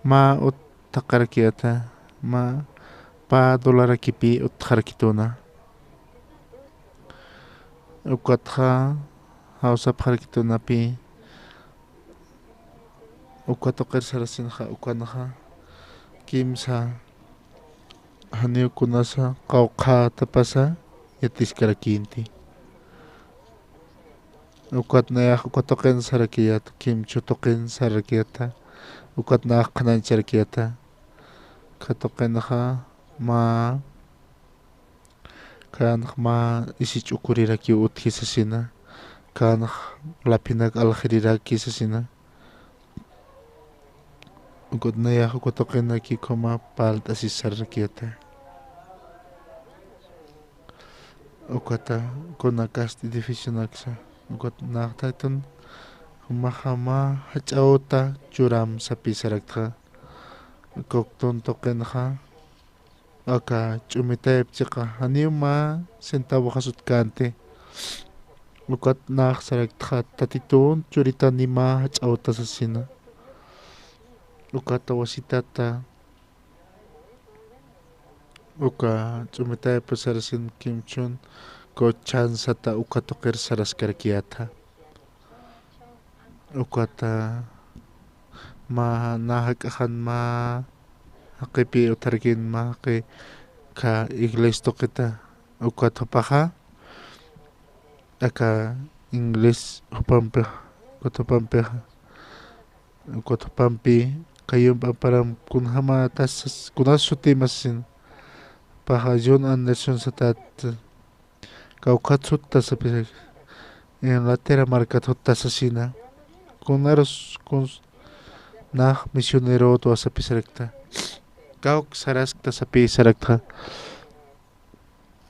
mä utjaqarakiyäta, mä pä dolarakipï utjarakituna. Ukatxa jawsapxarakitunapï, uka tuqir sarasinxa, ukanxa kimsa janiw kunasa qawqhätapasa yatiskarakïnti. Ukat nayax uka tuqin sarakiyät, kimchhu tuqin sarakiyäta, ukat nax qhanañcharakiyäta. Uka tuqinxa mä, känx mä isi ch'ukurirakiw utji sasina, känx laphinak alxiriraki sasina. Ukat nayax uka tuqinaki ukhama parlt'asis sararakiyäta. Ukata kuna kasti edificionaksa. Ukat nax Tatitun jumaxa mä jach'awta churam sapï saraktxa. Uka uktun tuqinxa aka ch'umi tayp chiqa janiw mä centavoxas utkänti. Ukat nax saraktxa, Tatitun churitani mä jach'awta sasina. Ukat wasitata, uka ch'umi tayp sarasin kimchhun, uka chansata uka tuqir saraskarakiyätxa. Ukata mä nä jak'axan mä jaqipï utjarakïn, mä jaqi aka iglesia tuqita, ukat jupaxa aka inglés jupampi, ukat jupampi, ukat jupampi kayump amparam kunjamatasas, kunas sutimasin, jupaxa John Anderson satat, kawkhat sutta sapirak, Inglaterra markat sutta sasina. Kunarus, kuns, nax misionerotwa sapisarakta. Kawk saraskta sapï saraktxa.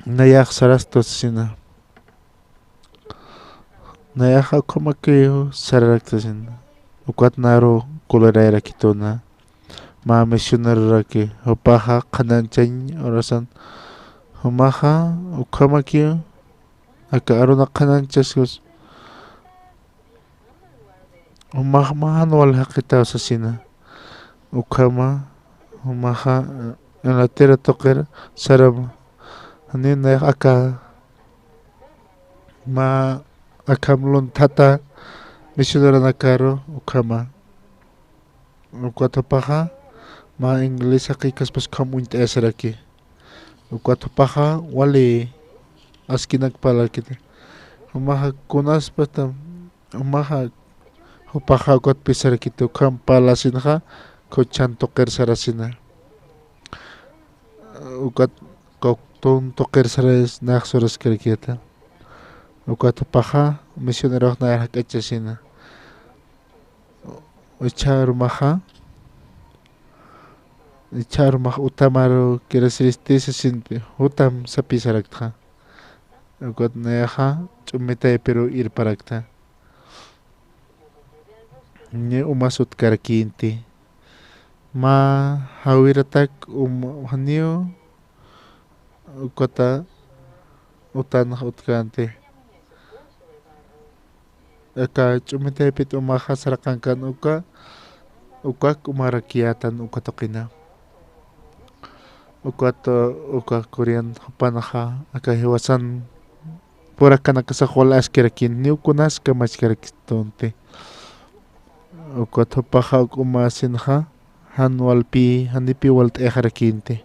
Nayax sarastwa sasina. Nayax ukhamakiw sararakta sasina. Ukat naru kulirayarakituna. Mä misioneroraki, jupaxa qhanañchañ urasan, jumaxa ukhamakiw aka aruna qhanañchaskus, jumax mä jan wal jaqitaw sasina. Ukhama, jumaxa, eh, Inglaterra tuqir sarama. Janiw nayax aka, mä akham luntata misioneronakaru ukhama. Ukat jupaxa mä inglés jaqïkaspas ukham uñt'ayasaraki. Ukat jupaxa wali askinak parlarakiti. Jumaxa kunaspatam, jumaxa jupaxa ukat pisarakita, ukham parlasinxa, khuchan tuqir sarasina. Ukat kawktun tuqir saras nax suraskarakita. Ukat jupaxa misionerox nayar jak'achasina. Ichharumaxa, ichharumax utamaru kirasiristi sasinpi, jutam sapisarakta. Ukat nayaxa ch'umitaypiru irparakta. Ni umas utkarakïnti. Mä jawiratak um, janiw ukata utanx utkänti. Aka ch'umitaypit umaxa saraqankan uka, ukak umarakiyätan uka tuqina. Ukat, uka Korean jupanxa, aka jiwasan purakanakasax wal askirakin, niw kunas kamachkaraktunti. Ukat jupaxa uk umasinxa, jan walpi, janipi walt'ayxarakïnti.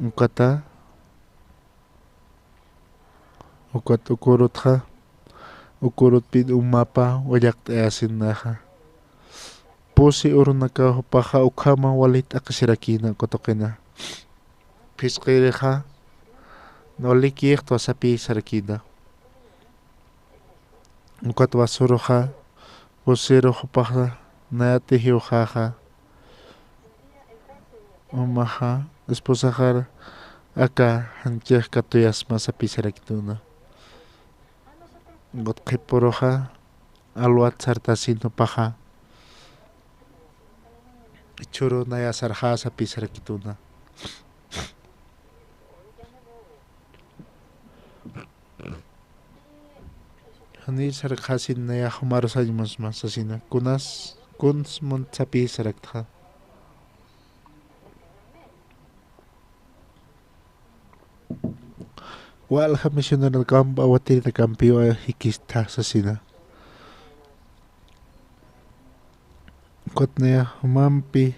Ukata, ukat ukurutxa, ukurutpin umapa wallaqt'ayasinaxa. Pusi urunaka jupaxa ukhama wali t'aqisirakïna uka tuqina. Phisqirixa, walikïxtwa sapisarakïna. Ukat wasuruxa, pusiru jupaxa, nayati jiwxaxa. Umaxa, esposaxar, aka janchix katuyasma sapisarakituna. Ukat qhipuruxa, alwat sartasin jupaxa. Jichhüru naya sarxä sapisarakituna. Jani sarxasin nayax jumaru sañ musma sasina. Kunas, kuns munt sapisarakta. Walja misioneronakamp awatirinakampiw jikista sasina. Ukat nayax jumampi,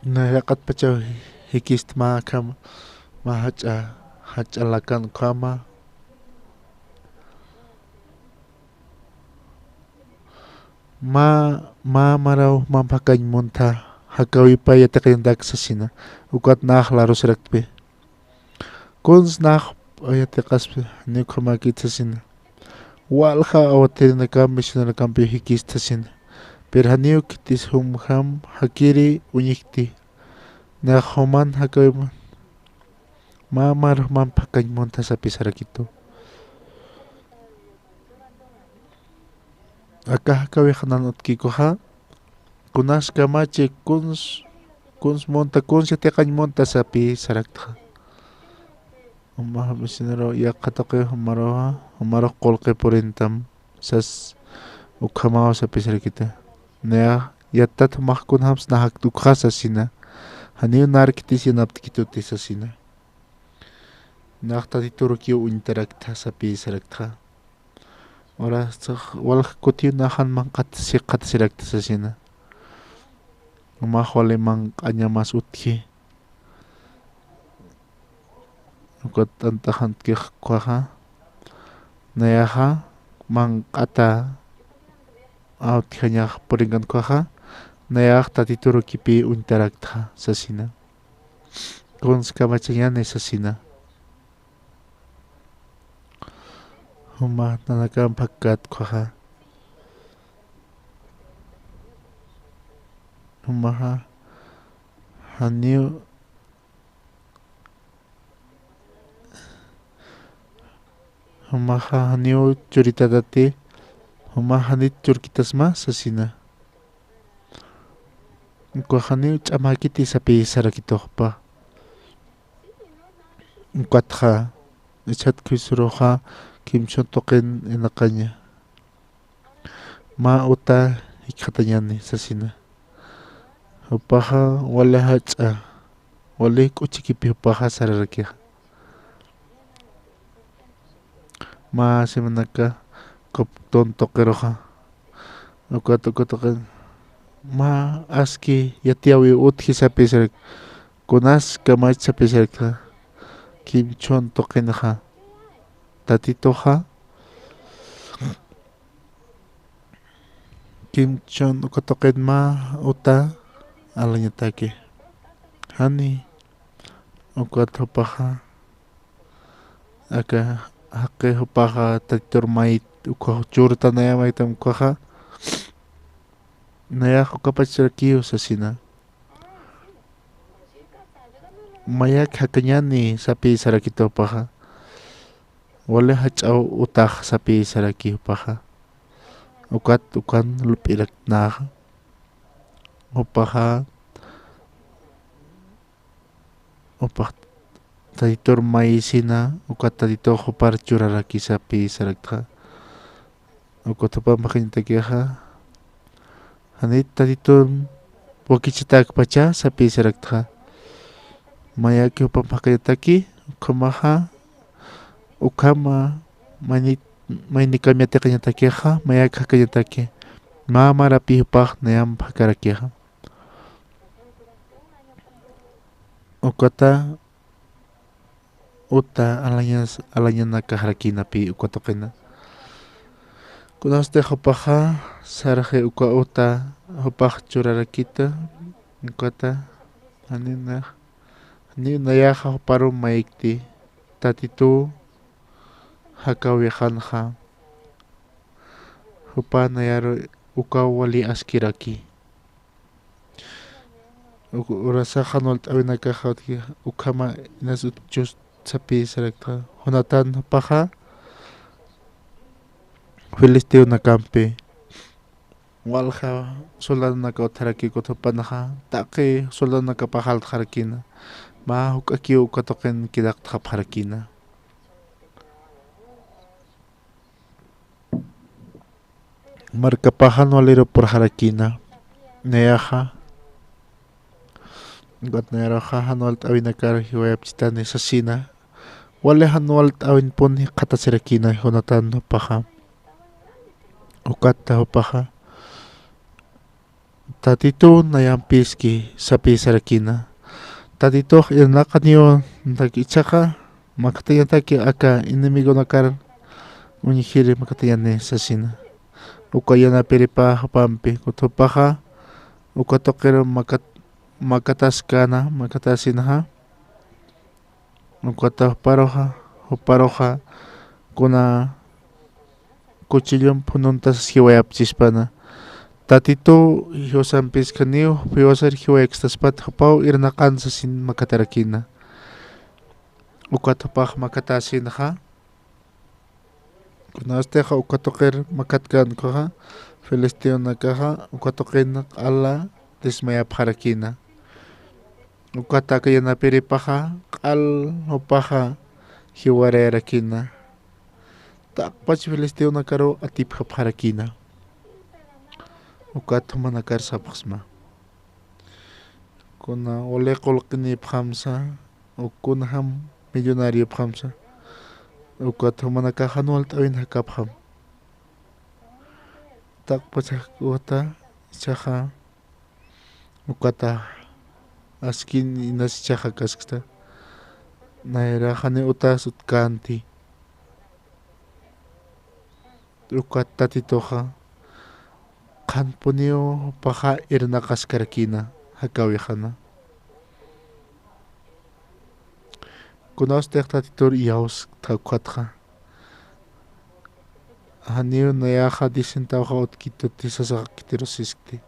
nayax yaqhatpachaw jikista mä akham, mä jach'a, jach'a lakan ukhama. Mä, mä maraw jumamp jakañ muntha, jakäwipa yatiqañatak sasina, ukat nax larusirakpi. Kuns nax yatiqaspi, janiw ukhamäkit sasina. Walja awatirinakamp, misioneronakampiw jikista sasina. Pero janiw khitis jumjam jakiri uñjkti. Nax juman jakäwiman. Mä, mä maraw jumamp jakañ muntha sapisarakitu. Aka jakäwix nan utjkikuxa, kunas kamachi, kuns, kuns muntha, kuns yatiqañ muntha sapisaraktxa. Jumaxa misionero yaqha tuqi jumaruxa, jumarux qullqi purintam sas ukhamaw sapisarakita. Nayax yattat jumax kunjams nax jakt'ukxa sasina. Janiw nayar khitis yanaptkituti sasina. Nax Tatiturukiw uñtaraktxa sapisaraktxa. Ora sax walja kutiw nax jan manq'at siqatasirakta sasina. Jumax wali manq'añamas utji. Ukat t'ant'axantkix ukhaxa. Nayaxa manq'ata utjañax purinkan ukhaxa. Nayax Tatiturukipi uñtaraktxa sasina. Kuns kamachañäni sasina. Juma nanakamp jakkat ukhaxa. Jumaxa janiw, jumaxa janiw churitatati, jumax janit churkitasma sasina. Ukax janiw ch'amäkiti sapisarakitu jupa. Ukatxa, jichhat khuysuruxa kimsut tuqin inaqaña. Mä uta jikxatañäni sasina. Jupaxa wali jach'a, wali k'uchikipi jupaxa sararakixa. Mä semanaka kawktun tuqiruxa. Ukat, ukat tuqin. Mä aski yatiyäwiw utji sapisarak. Kunas kamach sapisarakta. kimchhun tuqinxa. Tatituxa kimchhun uka tuqin mä uta alañataki. Jani ukat jupaxa aka jaqi jupaxa Tatitur mayit uka churta naya maytam ukaxa, nayax ukapacharakiw sasina. Mayak jakañani sapï sarakitupaxa. Wali jach'aw utax sapï saraki jupaxa. Ukat ukan lup'iraknaxa. Jupaxa, jupax Tatitur mayisina, ukat Tatitux jupar churaraki sapï saraktxa. Ukat jupamp jakañatakixa, janit Tatitun wakichitäkpacha sapï saraktxa. Mayaki jupamp jakañataki, ukhamaxa, ukhama, maynit, maynikamp yatiqañatakixa, mayak jakañataki. Mä marapï jupax nayamp jakarakixa. Ukata uta alañas, alañanakaxarakïnapï uka tuqina. Kunasti jupaxa sarxi uka uta jupax churarakita, ukata, janiw nayaxa, janiw nayaxa juparu mayikti, Tatituw jakawixanxa, jupa nayaru ukaw wali askiraki. Uk-, urasax jan walt'äwinakaxa utji, ukhama inas utjchus sapï saraktxa. Jonatán jupaxa filisteonakampi walja soldadonaka utjaraki, ukat jupanxa taqi soldadonakapax altxarakïna. Mä juk'akiw uka tuqin quedaqtxapxarakïna. Markapax jan waliru purxarakïna. Nayaxa, ukat nayaruxa jan walt'äwinakar jiwayapchitani sasina. Wali jan walt'äwinpun jikxatasirakïna Jonatán jupaxa. Ukat jupaxa, Tatituw nayampïski sapï sarakïna. Tatitux irnaqaniw, ichhaxa makatañataki aka enemigonakar uñjiri makatañani sasina. Uka yanapiripä jupampi, ukat jupaxa uka tuqiru makat-, makataskäna, makatasinxa. Ukata juparuxa, juparuxa kuna cuchillomp phununtasas jiwayapchispana. Tatituw jiwasampis janiw, jiwasar jiwayakstaspat, jupaw irnaqan sasin makatarakïna. Ukat jupax makatasinxa. Kunasti uka tuqir makatkän ukaxa, filisteonakaxa uka tuqin q'ala desmayapxarakïna. Ukat aka yanapiripaxa q'al jupaxa jiwarayarakïna. Taqpach filisteonakaru atipjapxarakïna. Ukat jumanakar sapxsma. Kuna wali qullqinïpxamsa, o kunjam millonariopxamsa, ukat jumanakax jan walt'äwin jakapxam. Taqpach uta, ichhaxa, ukata, askin inas ichhaxa kaskta, nayrax janiw utas utjkänti. Ukat Tatituxa qhanpuniw jupaxa irnaqaskarakïna jakawixana. Kunasti Tatitur iyawsktxa ukatxa. Janiw nayaxa diez centavoxa utjkituti sasax khitirusiskti.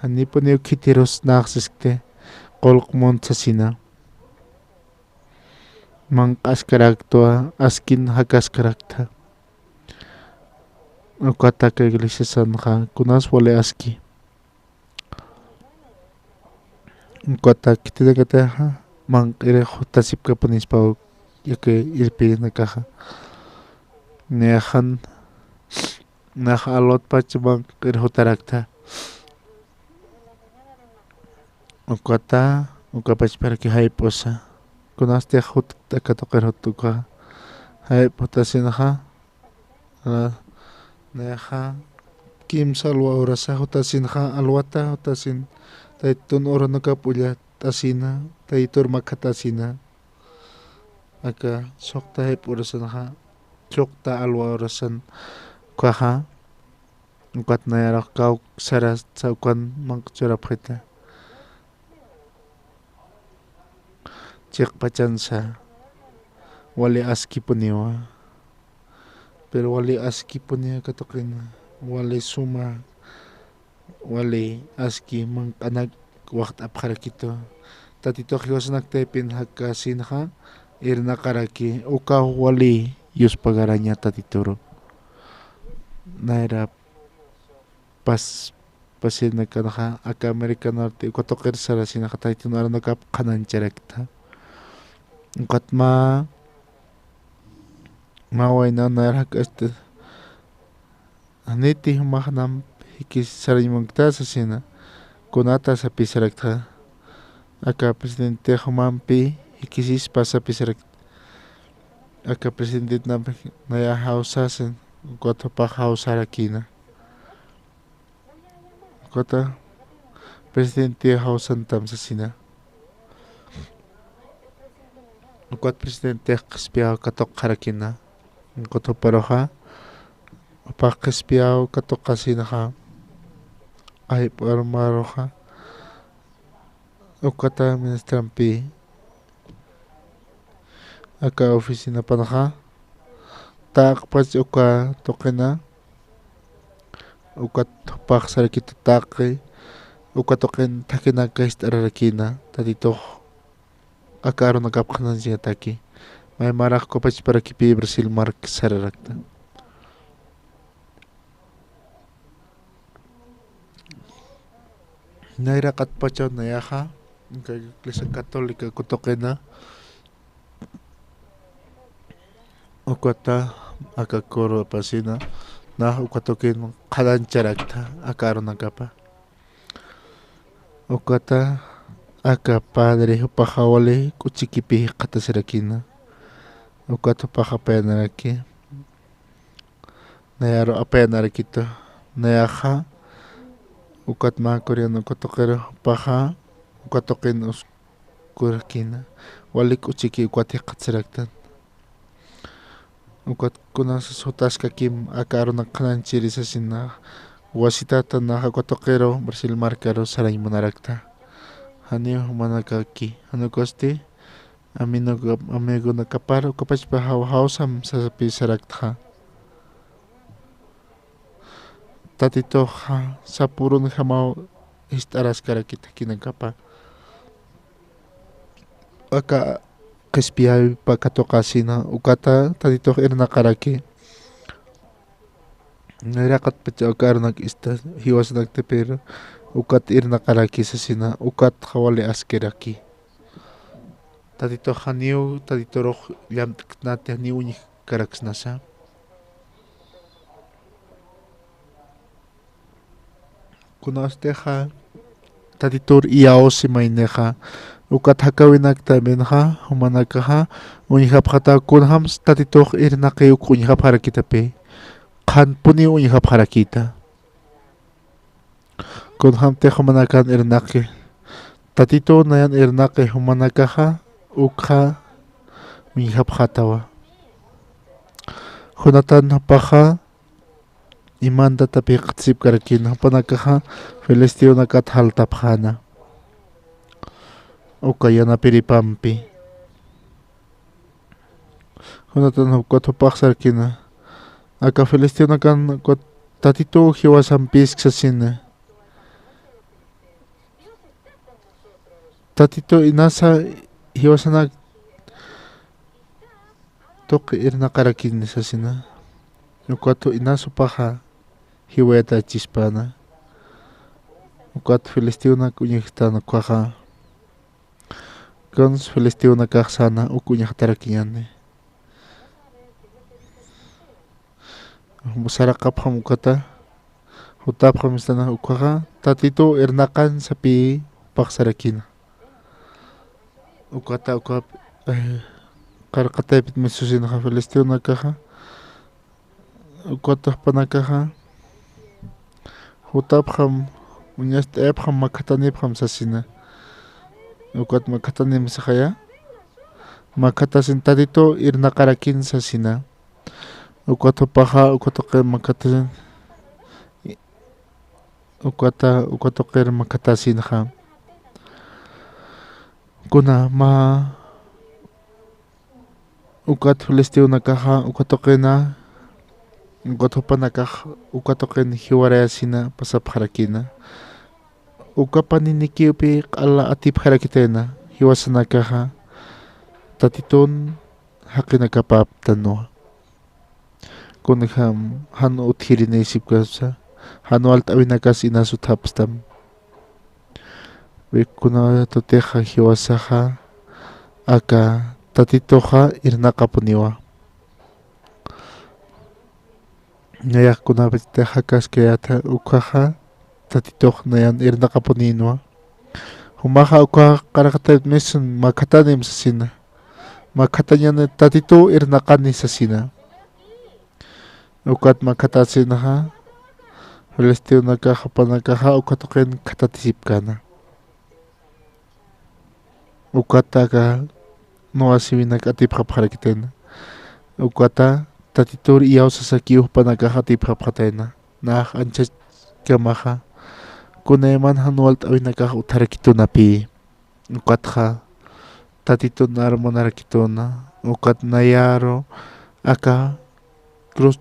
Janipuniw khitirus nax siskti. Qullq munt sasina. Manq'askaraktwa, askin jakaskaraktha. Ukata aka iglesiasanxa kunas wali aski. Ukata khitinakatixa manq'irix jutasipkapunispaw yaqha irpirinakaxa. Nayaxan, nayax alwatpach manq'ir jutaraktha. Ukata, uka pachparaki jayp'usa. Kunasti jut, aka tuqir jut uka. Jayp'u jutasinxa. Nayaxa kimsa alwa urasa jutasinxa, alwata jutasin. Taytun urunakap ullt'asina, Taytur makhatasina. Aka suxta jayp'u urasanxa, suxta alwa urasan ukaxa, ukat nayarux kawk sarasa ukan manq'a churapxita. Chiqpachansa wali askipuniwa. Pero wali askipuniwa katuqina, wali suma, wali aski manq'anak waxt'apxarakitu. Tatitux jiwasanak taypin jakasinxa, irnaqaraki, ukaw wali yuspagaraña Tatituru. Nayra pas, pasirnakanxa, aka Americanarti uka tuqir sarasinxa, Tatitun arunakap qhanañcharakta. Ukat mä, mä wayna nayra jak'asti, janiti jumax namp jikis sarañ munkta sasina, kunata sapisaraktxa. Aka presidente jumampi jikisispa sapisarakta. Aka presidente namp naya jawsasin, ukat jupax jawsarakina. Ukata presidente jawsantam sasina. Ukat presidente qhispiyaw katuqxarakina. Ukat juparuxa, jupax qhispiyaw katuqasinxa, jayp'u armaruxa, ukata ministrampi, aka oficinapanxa, taqpach uka tuqina, ukat jupax sarakitu taqi, uka tuqin thakinaka jist'ararakina, Tatitux aka arunakap qhanañchataki. Maymarux ukapachparakipï Brasil mark sararakta. Nayra q'atpachaw nayaxa, aka Iglesia Católica uka tuqina, ukata aka coro apasina, nax uka tuqin qhanañcharakta aka arunakapa. Ukata aka padre jupaxa wali k'uchikipi jikxatasirakina. Ukat jupaxa apayanaraki. Nayaru apayanarakitu. Nayaxa, ukat mä Corea uka tuqiru jupaxa, uka tuqin uskurakina. Wali k'uchiki ukat jikxatasiraktan. Ukat kunasas jutaskakim aka arunak qhanañchiri sasina, wasitata nax uka tuqiru Brasil markaru sarañ munarakta. Janiw jumanakaki, jan ukasti, amino-, amigonakapar ukapachpa jaw-, jawsam sasapisaraktxa. Tatituxa sapürunjamaw jist'araskarakit jakinakapa. Aka qhispiyäwipa katuqasina, ukata Tatitux irnaqaraki. Nayraqatpacha aka arunak ista jiwasanakta, pero ukat irnaqaraki sasina, ukatxa wali askiraki. Tatitux janiw, Tatiturux llamt'knati, janiw uñjkaraksnasa. Kunawstixa Tatitur iyawsi maynixa, ukat jakäwinak tambienxa, jumanakaxa uñjapxataw kunjams Tatitux irnaqi uk uñjapxarakitapï, qhanpuniw uñjapxarakïta. Kunjamtix jumanakan irnaqi, Tatituw nayan irnaqi jumanakaxa, ukxa uñjapxatawa. Kunatan jupaxa imantatapï qhitsipkarakina, jupanakaxa filisteonakat jaltapxäna. Uka yanapiripampi. Kunatan ukat jupax sarkina. Aka filisteonakan ukat Tatituw jiwasampisk sasina. Tatituw inasa jiwasanak tuqi irnaqarakini sasina. Ukat inas jupaxa jiwayatachispäna. Ukat filisteonak uñjtana ukaxa. Kuns filisteonakax säna uk uñjtarakiñäni. Saraqapxam ukata, jutapxam istana ukaxa, Tatituw irnaqan sapï jupax sarakina. Ukata uka, eh, qarqataypit misusinxa filisteonakaxa, ukata jupanakaxa, jutapxam, uñast'ayapxam, makhatanipxam sasina. Ukat makhatanimsixaya, makhatasin Tatitu irnaqarakin sasina. Ukat jupaxa uka tuqir makhatasin, ukata, uka tuqir makhatasinxa. Kuna mä ukat filisteonakaxa uka tuqina, ukat jupanakax uka tuqin jiwarayasina pasapxarakina. Uka paninikiwpi q'ala atipxarakitayna, jiwasanakaxa Tatitun jaqinakapäptanwa. Kunjam jan utjirinisipkapsa, jan walt'äwinakas inas utjapstam. Kuna tutixa jiwasaxa aka Tatituxa irnaqapuniwa. Nayax kunapachatixa kaskayäta ukaxa Tatitux nayan irnaqapunïnwa. Jumaxa uka qaraqatayat misan makhatanim sasina. Makhatañani Tatitu irnaqani sasina. Ukat makhatasinxa, filisteonakax jupanakaxa uka tuqin khatatisipkäna. Ukata aka nuwasiwinak atipxapxarakitayna. Ukata Tatitur iyawsasakiw jupanakax atipxapxatayna. Nax anchachkamaxa kunayman jan walt'äwinakax utjarakitunapï. Ukatxa Tatitun armunarakituna, ukat nayaru aka cruz,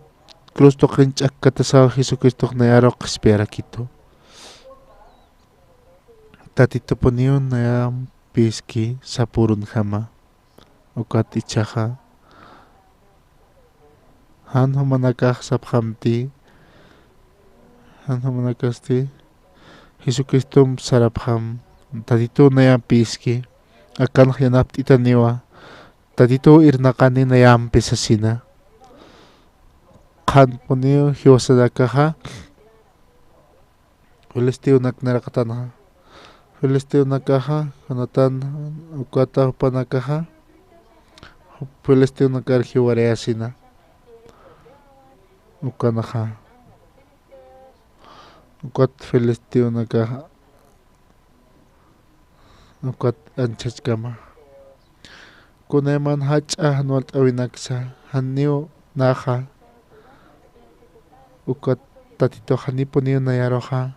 cruz tuqin ch'akkatasaw Jesucristox nayaru qhispiyarakitu. Tatitupuniw nayampïski sapürunjama. Ukat ichhaxa jan jumanakax sapxamti, jan jumanakasti Jesucristomp sarapxam, Tatitu nayampïski, akanx yanapt'itaniwa, Tatitu irnaqani nayampi sasina. Qhanpuniw jiwasanakaxa filisteonak naraqatanxa. Filisteonakaxa, Jonatán, ukata jupanakaxa, filisteonakar jiwarayasina. Ukanxa. Ukat filisteonakaxa. Ukat anchachkama. Kunayman jach'a jan walt'äwinaksa, janiw naxa, ukat Tatitux janipuniw nayaruxa,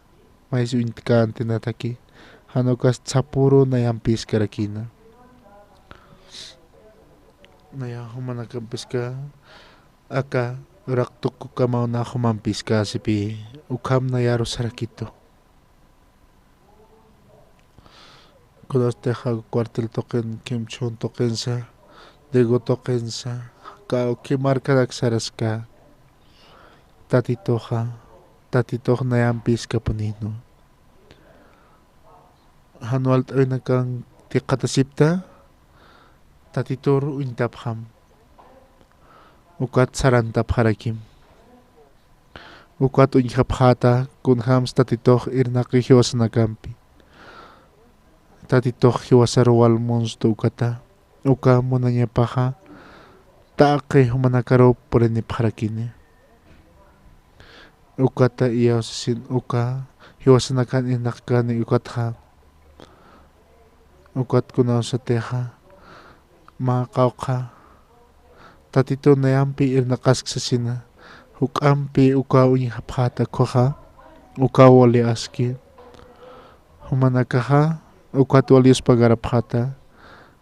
maysa uñt'käntinataki, jan ukas sapüru nayampïskarakïna. Nayax jumanakampiska, aka uraq tukukamaw nax jumampïskäsipï, ukham nayaru sarakitu. Kunatix cuartel tuqin, kimchhun tuqinsa, Diego tuqinsa, kawki markanak saraska, Tatituxa, Tatitux nayampïskapunïnwa. Jan walt'äwinakan tiqatasipta, Tatitur uñtapxam. Ukat sarantapxarakim. Ukat uñjapxäta, kunjams Tatitux irnaqi jiwasanakampi. Tatitux jiwasaru wal munstu ukata. Uka munañapaxa, taqi jumanakaruw purinipxarakini. Ukata iyawsasin uka, jiwasanakan irnaqkani ukatxa. Ukat kunawsatixa, mä qawqha, Tatitu nayampi irnaqask sasina, juk'ampi uka uñjapxäta ukhaxa, uka wali aski. Jumanakaxa, ukat wali yuspagarapxäta,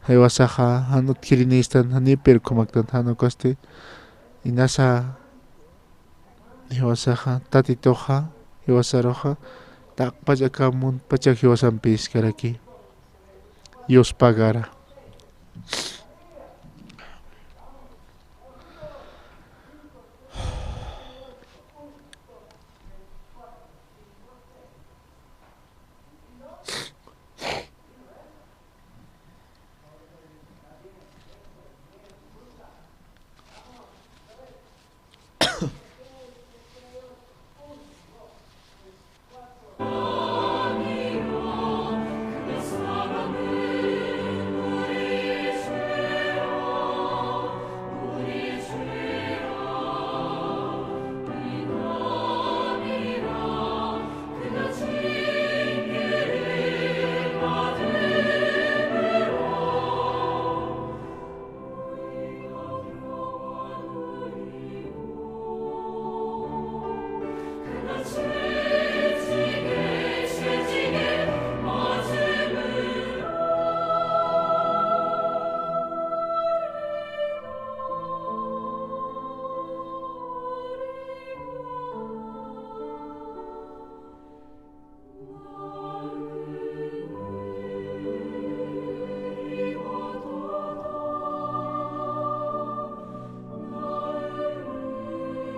jiwasaxa, jan utjirinistan, janipï irkhumaktan, jan ukasti, inasa, jiwasaxa, Tatituxa, jiwasaruxa, taqpach aka muntpachax jiwasampïskaraki. Yuspagara.